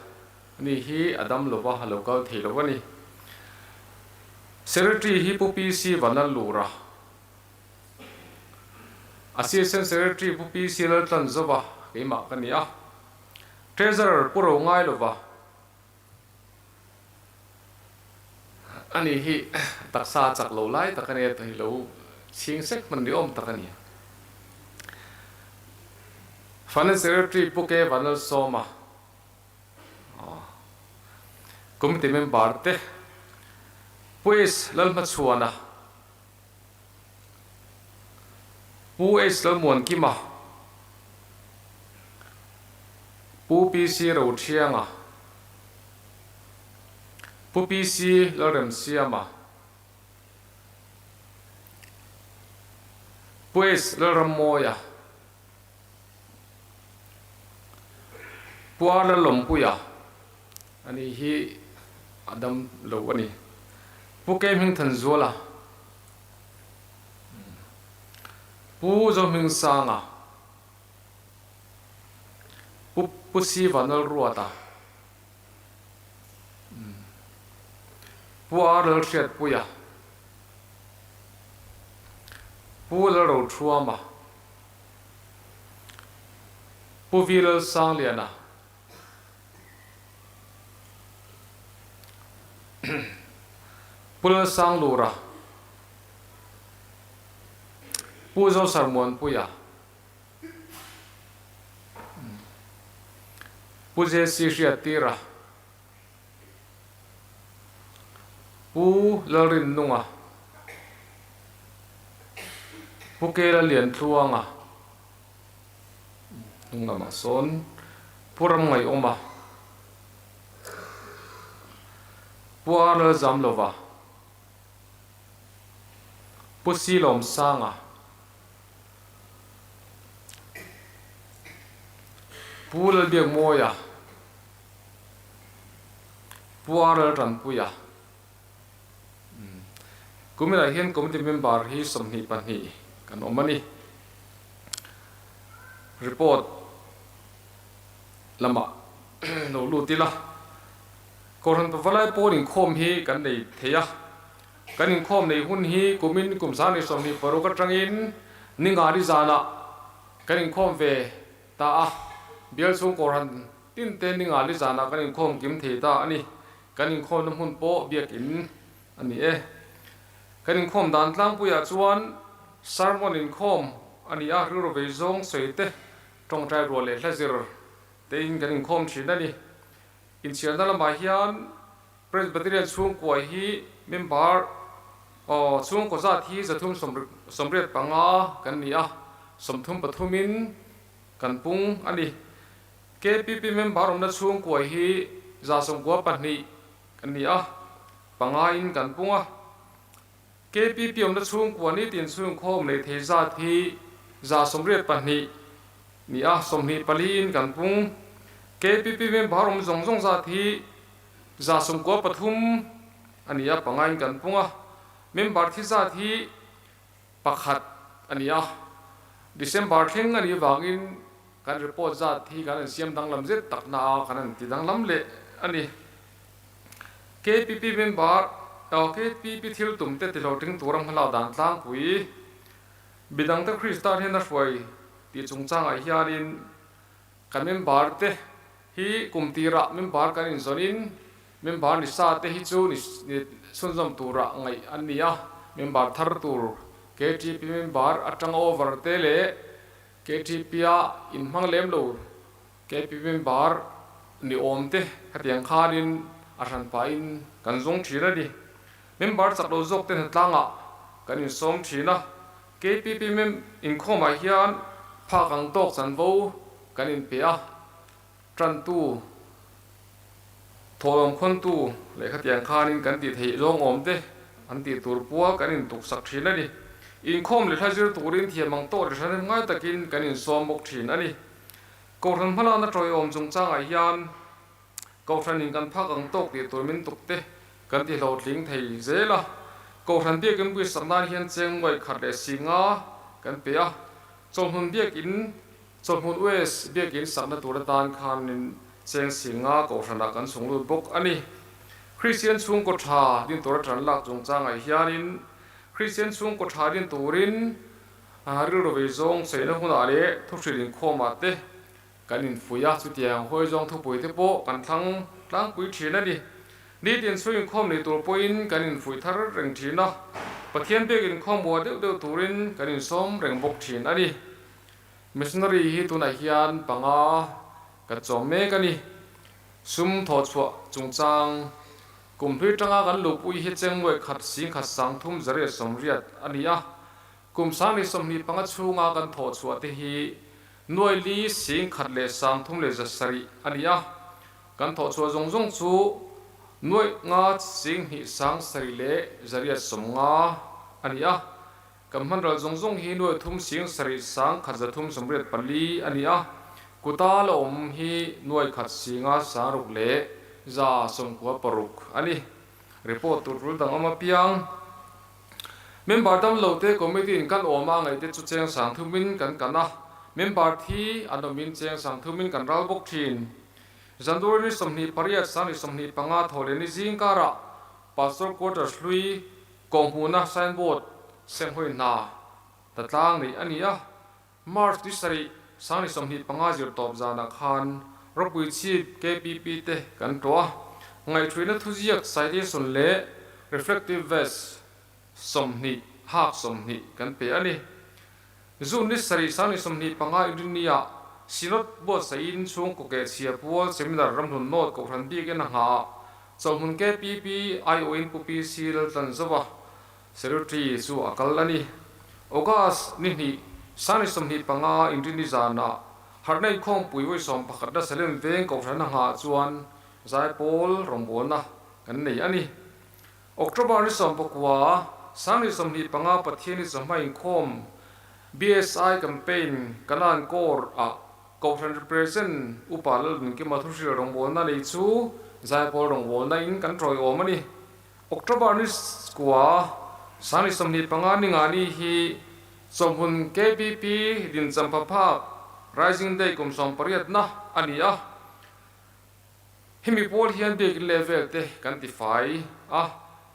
Ani hi a dam lova a lo kal thei lo a ni. Secretary hi Pu PC Vanlalura, Assistant Secretary Pu PC Laltlanzova keimah ka ni a, Treasurer Pu Ro Ngailova, ani hi taksa chak lo lai tak a nia, hei lo chhing sek hman ni awm tak a ni. Finance Secretary Pu K Vanlalsawma, Committee member te Pu H Lalhmachhuana, Pu H Lalmuankima, Pu PC Rothianga, Pu PC Lalremsiama, Pu H Lalrammawia, Puar Lawmpuia a nih hi a dam lo a ni. Pu Keihmingthanzuala, Pu Zohmingsanga, Pu Pu Sivanalruata, Pu Ar Lalhriatpuia, Pu Lalrothuama, Pu Vi Lalsangliana, Pu Lalsanglura, Pu Zosarmuanpuia, Pu JC Hriattira, Pu Lalrinnunga, Pu Kela Liantluanga, hnung lamah sawn Pu Ramngaihawma, Pu Ar Lalzamlova, Pu Silawmsanga, Pu Lalbiakmawia, Pu RL Tanpuia, Kuminah hian committee member hi 22 kan awm a ni. Report lamah lo lut ila. Kohhran Pavalai pawl inkhawm hi kan nei thei a. Kan inkhawm nei hun hi kumin kum 2026 atangin Ningani zanah kan inkhawm ve ta a. Bial chhung Kohhran Tin te ni ngali zanah kan inkhawm kim thei ta a ni. Kan inkhawmna hmun pawh biakin a ni e. Kan inkhawm dan tlangpuiah chuan sermon inkhawm a ni a, rilru vei zawng sawi te, tawngtai rual leh hla zir tein kan inkhawm thin a ni. Inchhiarna lamah hian Presbyterian chhungkua hi member aw chhungkaw zat hi 385 kan ni a, 33 in kan pung a ni. KPP member awmna chhungkua hi 92 kan ni a, panga in kan pung a. KPP awmna chhungkua nitin chhungkhawm nei thei zat hi 82 ni a, 24 in kan pung. KPP member awm zawng zawng zat hi 93 a ni a, panga in kan pung a. Member thi zat hi pakhat a ni a, December thleng a nih vangin kan report zat hi kan han siam danglam zet tak na a, kan han ti danglam leh a ni. KPP member KPP thil tum te tihlawhtling tura hmalak dan tlangpui midangte Krista hian a hruai tih chungchangah hianin kan member te hi kum tirah member kan inzawnin Member ni sa te hi chu ni chhunzawm turah ngaih an ni a, member thar tur KTP member atanga over te leh KTP a inhmang lem lo KP member ni awm te khatiang khanin a hran pahin kan zawng thin a ni. Member chak lo zawk te hnatlangah kan insawm thin a, KPP mem inkhawmah hian phak ang tawk chanvo kan inpe a, tantu. Thawhlawm khawntu lehkha tiang khanin kan tih theih zawng awm te an tih tur pual kan intuksak thin a ni. Inkhawm leh hla zir turin thiam ang tawk leh hranem ngai takin kan insawm bawk thin a ni. Kohhran hmalakna tawiawm chungchangah hian Kohhranin kan phak ang tawk tih tur min tuk te kan ti hlawhtling thei zel a. Kohhran biakin buisak nan hian cheng nuai khat leh si nga kan pe a. Chawlhmun biakin, Chawlhmun US biakin sakna tur atan khanin cheng si nga Kohhranah kan chhung lut bawk a ni. Kristian chhungkaw tha din tur atan lak chungchangah hianin Kristian chhungkaw tha din turin rilru vei zawng sawiina hunah leh thuhrilh inkhawmah te Kan infuih a, chutiang hawi zawng thupui te pawh kan thlang tlangpui thin a ni. Nitin chu inkhawm nei tur pawhin kan infuih thar reng thin a, Pathian biak inkhawm buah deuh deuh turin kan insawm reng bawk thin a ni. Missionary hi tunah hian panga kan chawm mek a ni. Sum thawhchhuah chungchang kum hlui tanga kan luhpui hi chengnuaih khat singkhat sangthum zariat sawmriat a ni a, kum sanghnih 25 chhunga kan thawhchhuah te hi Nuai li sing khat leh 30 leh 700 a ni a, kan thawhchhuah zawng zawng chu nuaih nga sing hnih sang sarih leh 850 a ni a, kan hmanral zawng zawng hi nuai thum sing sarih sang khat 384 a ni a, kuta la awm hi nuai khat singa sang ruk leh 196 a ni. Report tur tul dang awm apiang. Member dam lo te committee in kan awm a ngaih te chu cheng sang thumin kan kan a, member thi an awmin cheng sang thumin kan ral bawk thin. January ni 28 2025 thaw leh ni zing karah Pastor Quarters hlui kawhhmuhna signboard senghawi hna ta tlang neih a ni a, March ni sarih 2025 zir tawp zanah khan ropui chhip KPP te kan tlawh a, ngaihhruihna thuziak citation leh reflective vest 20 hak 20 kan pe a ni. June ni sarih 2025 Inrinnia Synod buatsaihin chhungkaw keh chhia pual seminar ramhlun nawt kohhran bikin a nghah ah chawhmun KPP aiawhin Pu PC Laltlanzova Secretary chu a kal a ni. August ni hnih, 2025 Inrini zanah Harhna Inkhawmpui vawi sawmpakhatna Salem Veng Kohhran a nghah chuan Zaipawl rawngbawlna kan nei a ni. October ni 19, 2025 Pathianni chawhma inkhawm BSI Campaign Kanan Corps ah Kohhran Represent Upa Laldunkima thuhrilh rawngbawlna nei chu Zaipawl rawngbawlna in kan tawiawm a ni. October ni kua, 2025 ni nga ni hi chawhmun KPP dinchampha phak Rising Day kum 18 na a ni a. Hemi pawl hian biakin level te kan ti fai a,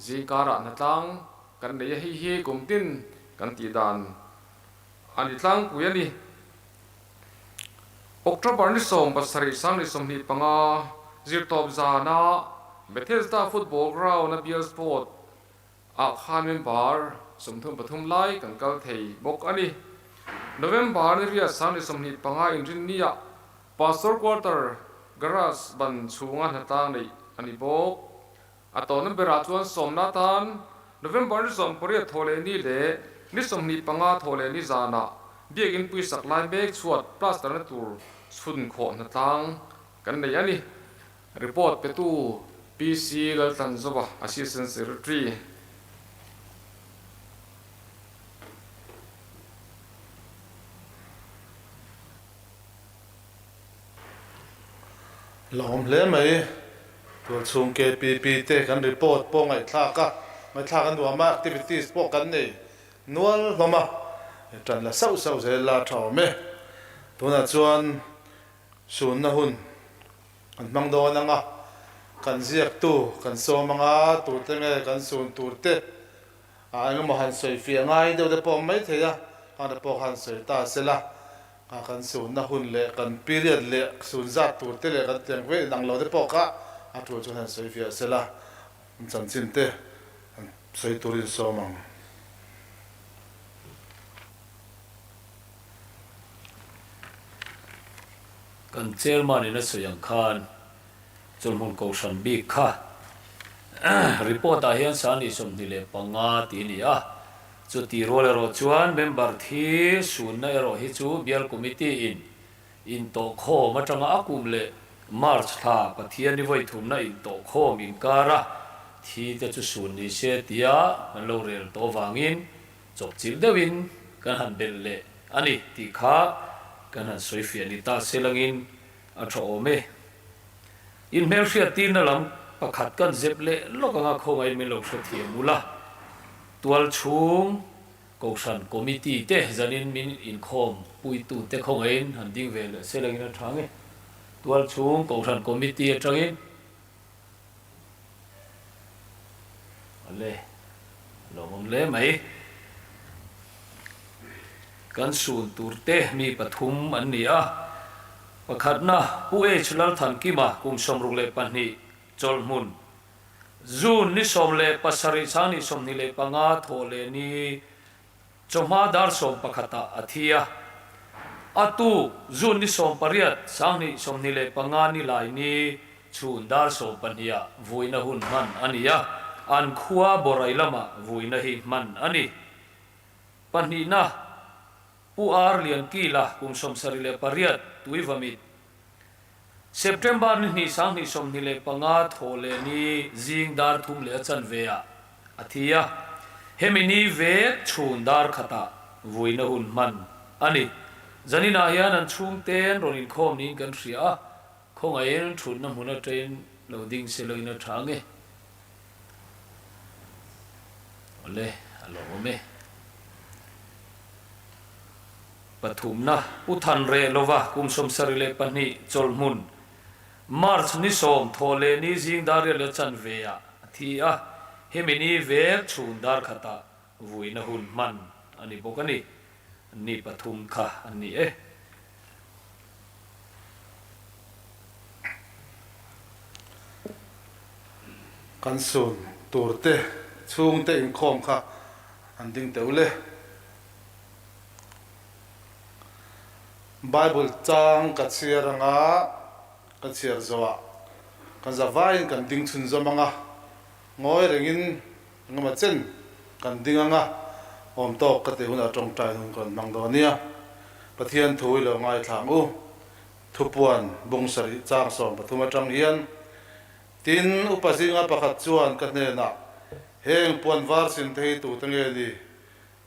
zingkarah hnatlang kan nei a, hei hi kum tin kan tih dan a ni tlangpui a ni. October ni 17 2025 zirtawp zana Bethesda Football Ground a bial sport ah khan member 33 lai kan kal thei bawk a ni. November ni riat 2025 Inrinniah Pastor Quarter Garage ban chhunga hnatlang neih a ni bawk. A tawhna berah chuan sawmna atan November ni 18 thaw leh ni leh ni 25 thaw leh ni zanah biakin puisak lai mek chhuat plaster na tur chhun khawh hnatlang kan nei a ni. Report petu PC Laltlanzova, Assistant Secretary. La awm hle mai. Tualchhung KPP te kan report pawh ngaihthlak a, ngaihthlak a nuam a, activities pawh kan nei nual hlawm a, tan la sauh sauh zel la tha awm e. Tunah chuan sunna hun kan hmang dawn ang a, kan ziaktu kan sawm ang a, turte nge kan sun turte a engemaw han sawi fiah ngai deuh te pawh awm mai thei a, khang te pawh khan sawi ta se la. A kan sunna hun leh kan period leh sun zat tur te leh kan tiang vel inang lo te pawh kha a tul chuan han sawi fiah se la, an chanchin te han sawi turin sawm ang. Kan chairman in a sawi ang khan chawlhmun kohhran bik kha report ah hian 25 tih a ni a. Chuti rual erawh chuan member thi sunna erawh hi chu bial committee in intawhkhawm atanga a kum leh March thla Pathian ni vawi thumna intawhkhawm inkara thi te chu sun ni se tia kan lo rel tawh vangin chawpchilh deuhin kan han belh leh a ni tih kha kan han sawi fiah ni ta se langin a tha awm e. Inhmelhriat tirna lam pakhat kan zep leh lawk anga khawngaih min lo hrethiam ula, tualchhung Kohhran Committee te zanin min inkhawm puitu te khawngaihin han ding ve leh se langin a tha nge. Tualchhung Kohhran Committee atangin Ale a lawmawm hle mai. Kan sun tur te mi pathum an ni a. Pakhatna Pu H Lalthankima kum 62 chawlhmun June ni 17 sang ni 25 thawh leh ni chawhma dar 11 ah a thi a. A tu June ni 18 sang ni 25 ni lai ni chhun dar 12 ah vuina hun hman a ni a, an khua Borai lamah vuina hi hman a ni. Pahnihna, Pu Ar Liankila kum 78 Tuivamit September ni hnih 2025 thawh leh ni zing dar thum leh a chanve ah a thi a, hemi ni vek chhun dar khatah vuina hun hman a ni. Zaninah hian an chhungten rawn inkhawm niin kan hria a, khawngaihin thutna hmun atangin lo ding se loin a tha nge. Awle, a lawmawm e. Pathumna, Pu Than Reh lova kum 72 chawlhmun, March ni 10 thawh leh ni zing dar riat leh chanve ah a thi a, hemi ni vek chhun dar khatah vuina hun hman a ni bawk a ni. Ni pathum kha an ni e. Kan sun turte chhungte inkhawm kha an ding teuh le. Bible chang ka chhiar anga ka chhiar zawhah kan za vaiin kan ding chhun zawm anga ngawi rengin engemaw chen kan ding anga awm tawk ka tih hunah tawngtai hun ka rawn hmang dawn nia. Pathian thu i lo ngaithla ang u. Thupuan bung sarih chang 13 atang hian tin upa zinga pakhat chuan ka hnenah heng puan var sin te hi tute nge ni?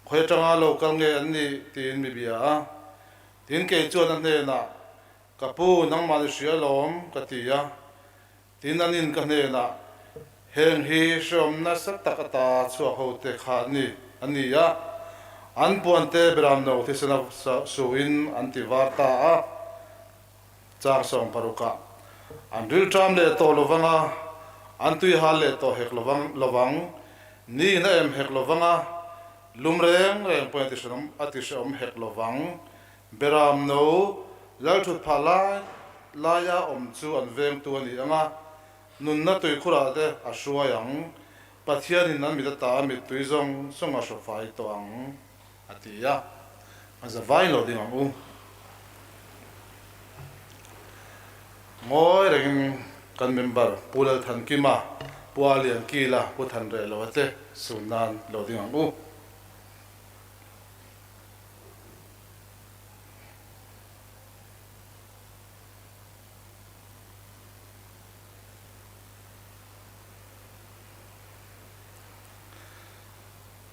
Khawi atanga lo kal nge an nih? tiin mi bia a. Tin kei chuan a hnenah, Ka pu, nangmah ni hria lawm, ka ti a. Tin an in ka hnenah, Heng hi hreawm nasa tak ata chhuak ho te kha an ni, a ni a. An puante beram no thisena suin an ti var ta a. Chang 60 ah an rilṭam leh tawh lovang a, an tui hal leh tawh hek lovang lovang, ni in a em hek lovang a, lum reng reng pawhin a ti hreawm a ti hreawm hek lovang. Beram no Lalthut phah lai laia awm chu an vengtu a ni ang a, nunna tuikhurah te a hruai ang, Pathianin an mit ata a mittui zawng zawng a hrawfai tawh ang. A ti a, a za vain lo ding ang u. Ngawi rengin kan member Pu Lalthankima, Pu Aliankila, Pu Thanrehloa te sun nan lo ding ang u.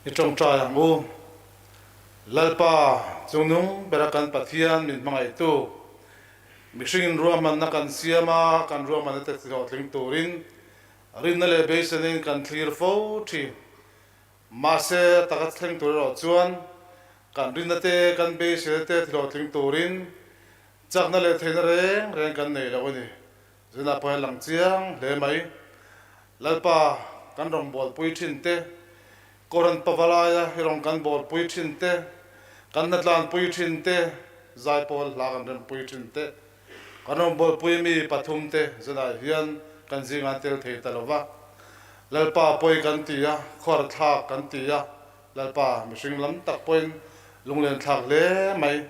I tawngtai ang u. Lalpa, chungnung bera kan Pathian min hmangaihtu, mihringin ruahmanna kan siam a, kan ruahmanna te hlawhtling turin rinna leh beisenin kan thlir fo thin. Mahse, a taka thleng tur erawh chuan kan rinna te, kan beiseina te hlawhtling turin chakna leh theihna reng reng kan nei lo a ni. Zina pawh hi a lang chiang hle mai. Lalpa kan rawn bawlpui thin te, Koran pavalaia hi rawn kan bawlpui thin te, kan hnatlanpui thin te, zaipawl hla kan rempui thin te, kan rawn bawlpui mi pathum te zanah hian kan zingah an tel thei ta lo va. Lalpa pawi kan ti a, khuar thlak kan ti a, Lalpa mihring lam tak pawhin lunglen thlak hle mai.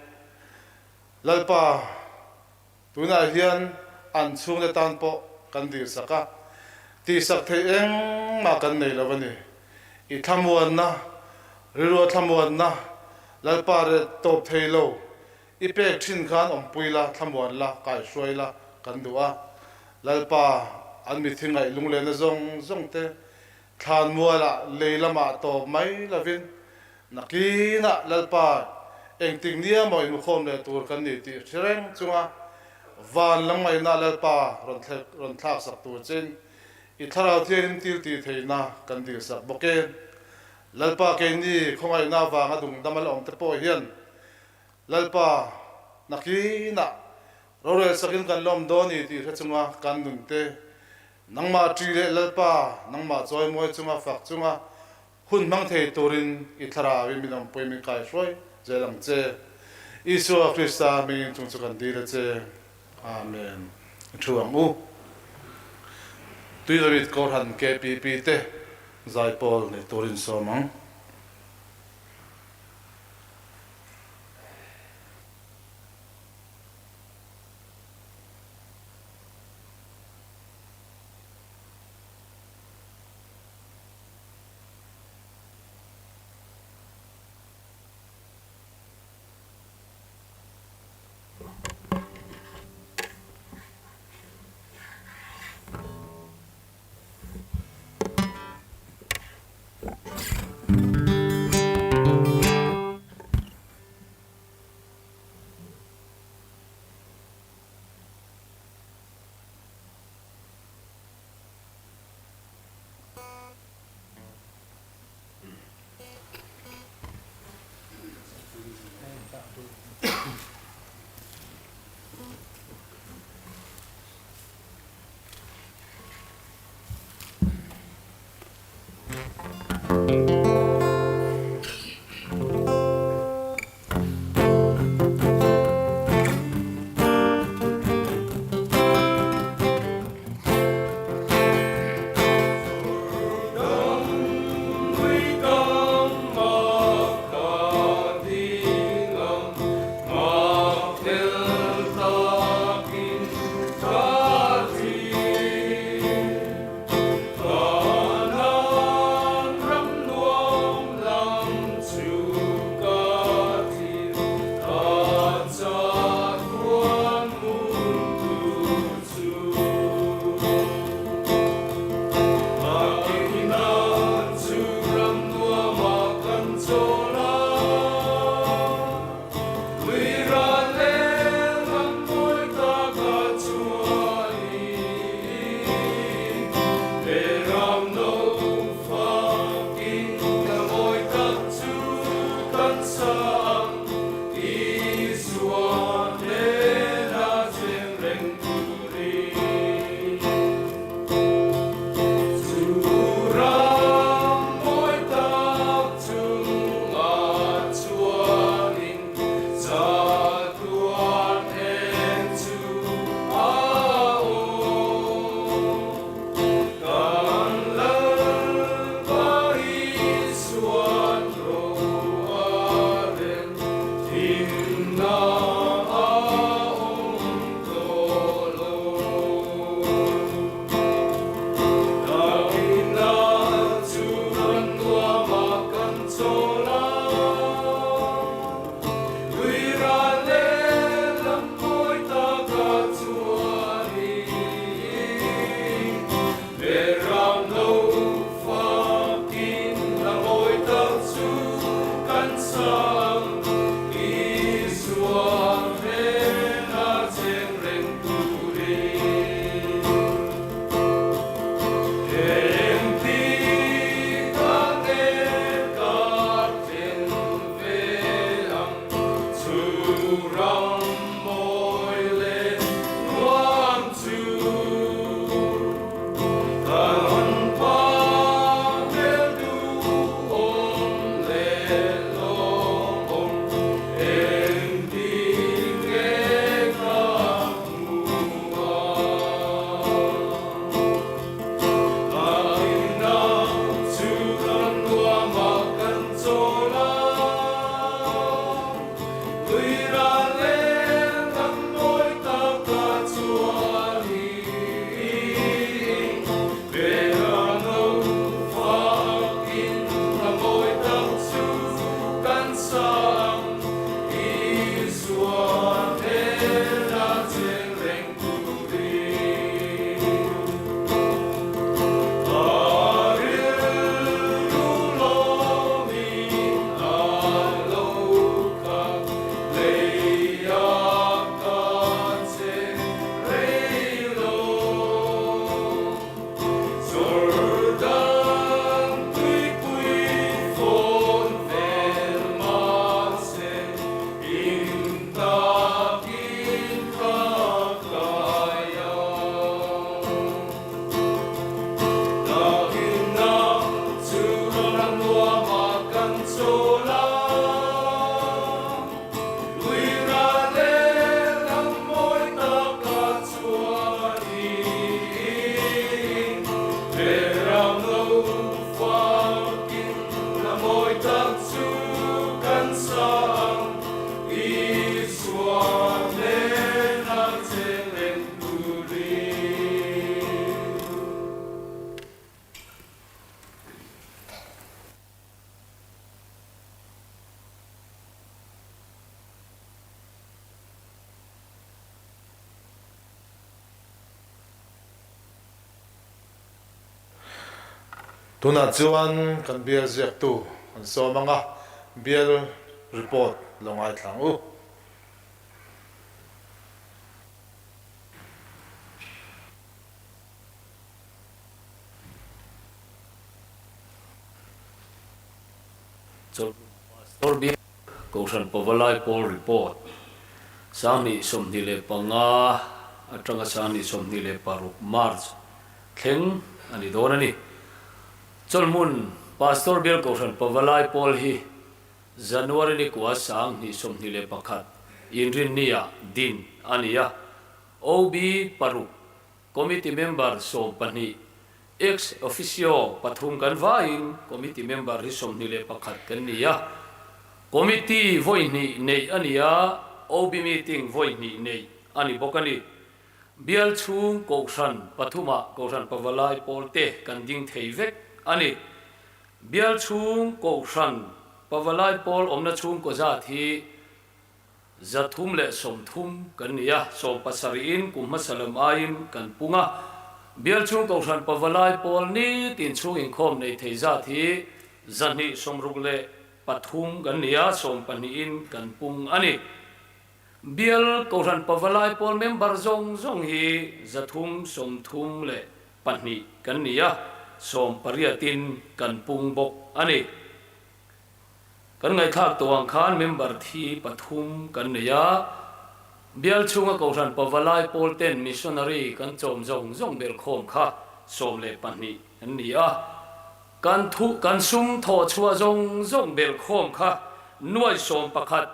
Lalpa. Tunah hian an chhungte tan pawh kan dirsak a, tihsak theih engmah kan nei lo a ni. I thlamuanna, rilrua thlamuanna, Lalpa reh tawp thei lo, i pek thin khan awmpui la, thlamuan la, kaihruai la kan duh a. Lalpa an mithi ngaih lunglenna zawng zawng te thlan mualah lei lamah tawp mai lovin nakinah Lalpa engtik nia maw inmukhawm leh tur kan ni tih hre reng chunga van lam ngaihna Lalpa rawn thlek rawn thlak sak tur chin i thlarau thiangin til tih theihna kan dilsak bawk e. Lalpa keini khawngaihna avanga dungdam a la awm te pawh hian Lalpa, nakinah rorel sakin kan lawm dawn i tih hre chunga kan nun te, nangmah ṭi leh Lalpa, nangmah chawimawi chunga fak chunga hun hmang thei turin i thlarauin min awmpui min kaihruai zel ang che. Isua Krista hmingin chung chu kan dil a che. Amen. I thu ang u. Tuiramit Kohhran KPP te zaipawl nei turin sawm ang. Tunah chuan kan bial ziaktu an sawm ang a, bial report lo ngaithla ang u. Chawlhmun Pastor Biak Kohhran Pavalai Pawl Report, 2025 atanga 2026 March thleng a ni dawn a ni. Chawlhmun Pastor Bial Kohhran Pavalai Pawl hi January ni kua 2021 Inrinnia din a ni a, OB paruk Committee member 12, Ex officio pathum kan vaiin committee member hi 21 kan ni a. Committee vawi hnih neih a ni a, OB meeting vawi hnih neih a ni bawk a ni. Bial chhung Kohhran pathumah Kohhran Pavalai pawl te kan ding thei vek a ni. Bial chhung Kohhran Pavalai pawl awmna chhungkaw zat hi 330 kan ni a, 70in kum hmasa lam aiin kan pung a. Bial chhung Kohhran Pavalai pawl nitin chhung inkhawm nei thei zat hi 263 kan ni a, 12in kan pung a ni. Bial Kohhran Pavalai pawl member zawng zawng hi 332 kan ni a, 18in kan pung bawk a ni. Kan ngaihthlak tawh ang khan member thi pathum kan nei a, bial chhunga Kohhran Pavalai pawl ten missionary kan chawm zawng zawng ber khawm kha 12 an ni a, kan thu kan sum thawh chhuah zawng zawng ber khawm kha nuai 11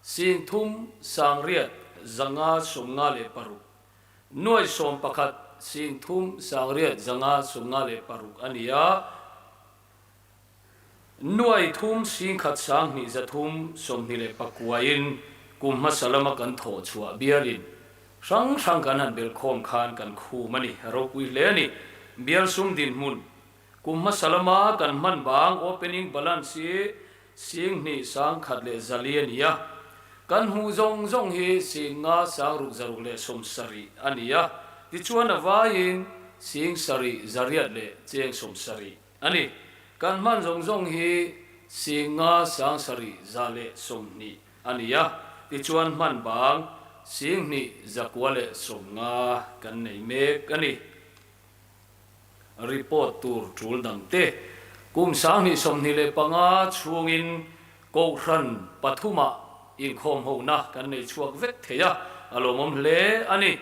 sing thum sang riat zanga 56, nuai 11 sing thum sang riat zanga 56 a ni a. Nuai thum sing khat sang hnih za thum 29in kum hmasa lama kan thawh chhuah bialin hrang hrang kan han bel khawm khan kan khum a ni, a ropui hle a ni. Bial sum dinhmun kum hmasa lama kan hman bang opening balance hi sing hnih sang khat leh zali a ni a, kan hmuh zawng zawng hi sing nga sang ruk zaruk leh 70 a ni a, tichuan a vaiin sing sarih zariat leh cheng 70 a ni. Kan hman zawng zawng hi sing nga sang sarih za leh 20 a ni a, tichuan hman bang sing hnih zakua leh 50 kan nei mek a ni. Report tur tul dang te kum 2025 chhungin Kohhran pathuma inkhawm hona kan nei chhuak vek thei a, a lawmawm hle a ni.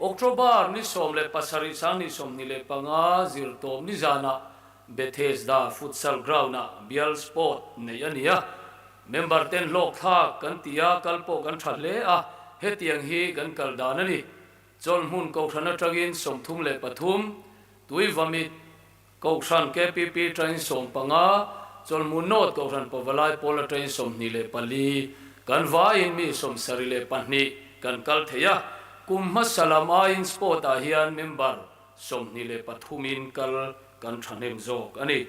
October ni 17 2025 zirtawm ni zanah Bethesda Futsal Ground-ah bial sport neih a ni a, member ten hlawk thlak kan ti a, kal pawh kan tha hle a, hetiang hi kan kal dan a ni. Chawlhmun Kohhran atangin 33, Tuivamit Kohhran KPP atangin 15, Chawlhmun North Kohhran Pavalai Pawl atangin 24, kan vaiin mi 72 kan kal thei a, kum hmasa lam aiin sport-ah hian member 23in kal kan thahnem zawk a ni.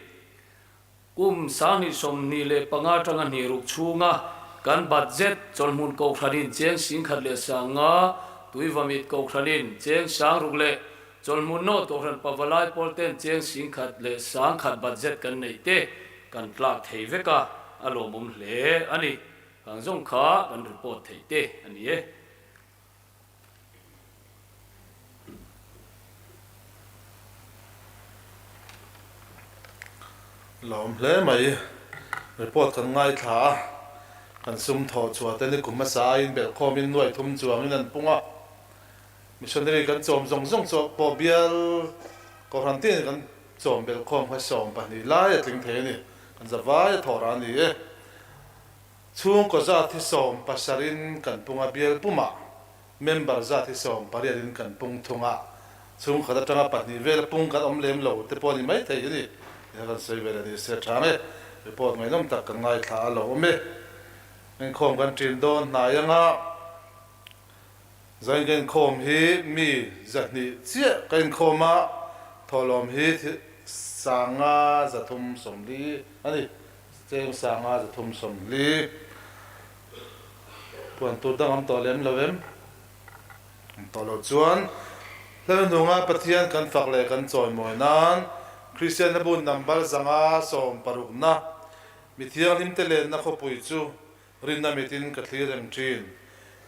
Kum 2025 atanga hnih ruk chhunga kan budget Chawlhmun Kohhranin cheng sing khat leh sanga, Tuivamit Kohhranin cheng sang ruk leh Chawlhmun North Kohhran Pavalai pawl ten cheng sing khat leh sang khat budget kan neih te kan tlak thei vek a, a lawmawm hle a ni. Kang zawng kha kan report theih te a ni e. Lawm hle mai. Report kan ngaithla a, kan sum thawh chhuah te ni kum hmasa aiin belhkhawmin nuai thum chuangin an pung a. Missionary kan chawm zawng zawng chu pawh bial Kohhran tin kan chawm belhkhawm kha 12 lai a tling thei a ni. Kan zavai a thawh rah a ni e. Chhungkaw zat hi 70in kan pung a, bial pumah member zat hi 18in kan pung thung a, chhungkhat atanga pahnih vela pung kan awm lem lo te pawh a ni mai thei a ni. Nia kan sawi vel a ni se tha ang e. Report ngaihnawm tak kan ngaithla a lo awm e. Inkhawm kan ṭin dawn hnai anga zain ka inkhawm hi mi 200 chiah ka inkhawm a, thawhlawm hi 5340 a ni. Cheng 5340 puan tur dang am tawh lem lo em? Am tawh lo chuan Hlelhnunga Pathian kan fak leh kan chawimawi nan Kristian hlabu number 160na Mi thianghlimte lenna khawpui chu rinna mitin ka thlir reng thin.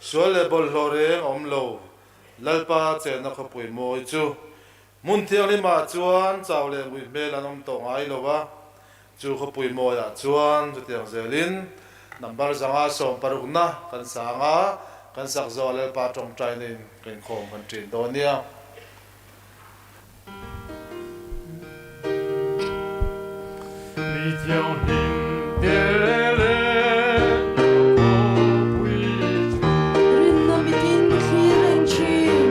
Sual leh bawlhhlawh reng a awm lo, Lalpa chenna khawpui mawi chu. Hmun thianghlimah chuan chau leh ngui hmel an awm tawh ngai lo a, chu khawpui mawiah chuan chutiang zelin number 160na kan sang a, kan sak zawh Lalpa tawngtaina in ka inkhawm kan ṭin dawn nia. Mi thianghlim te lenna khawpui chu. Rinna mitin ka thlir reng thin.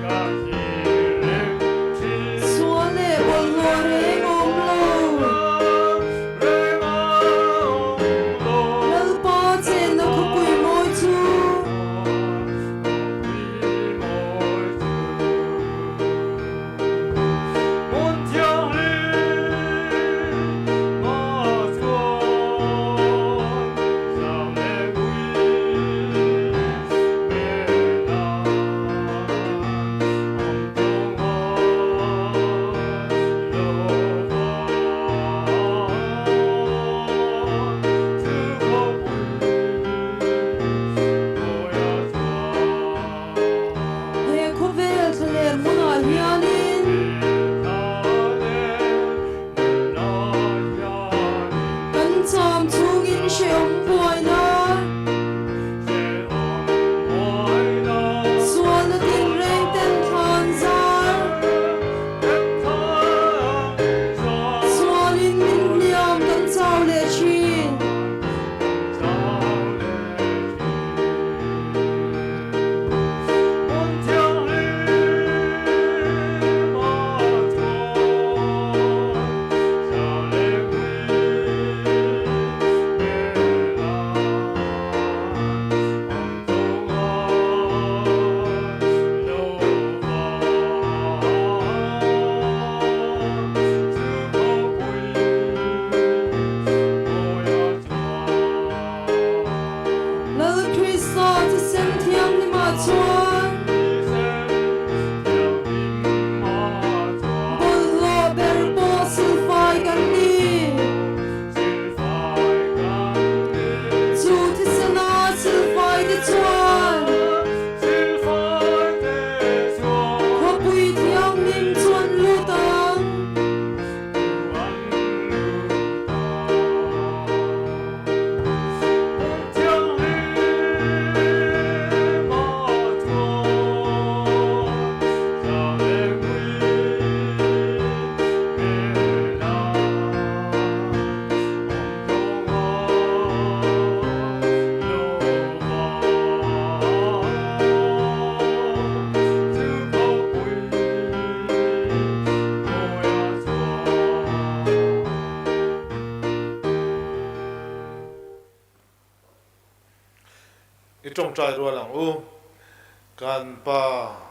Ka thlir reng thin. Sual leh bawlhhlawh reng a awm lo. Reng a awm lo. Lalpa chenna khawpui mawi chu. He khawvel thlaler hmunah hianin kan cham chhungin hrehawm buaina, sualna tinreng ten thlan zar, sualin min hliam kan chau leh thin. Lal Krista thisen thianghlimah chuan bawlhhlawh ber pawh silfai kan ni. Chu thisena silfai te chuan khawpui thianghlim chu an lut ang. I tawngtai rual ang u, kan Pa.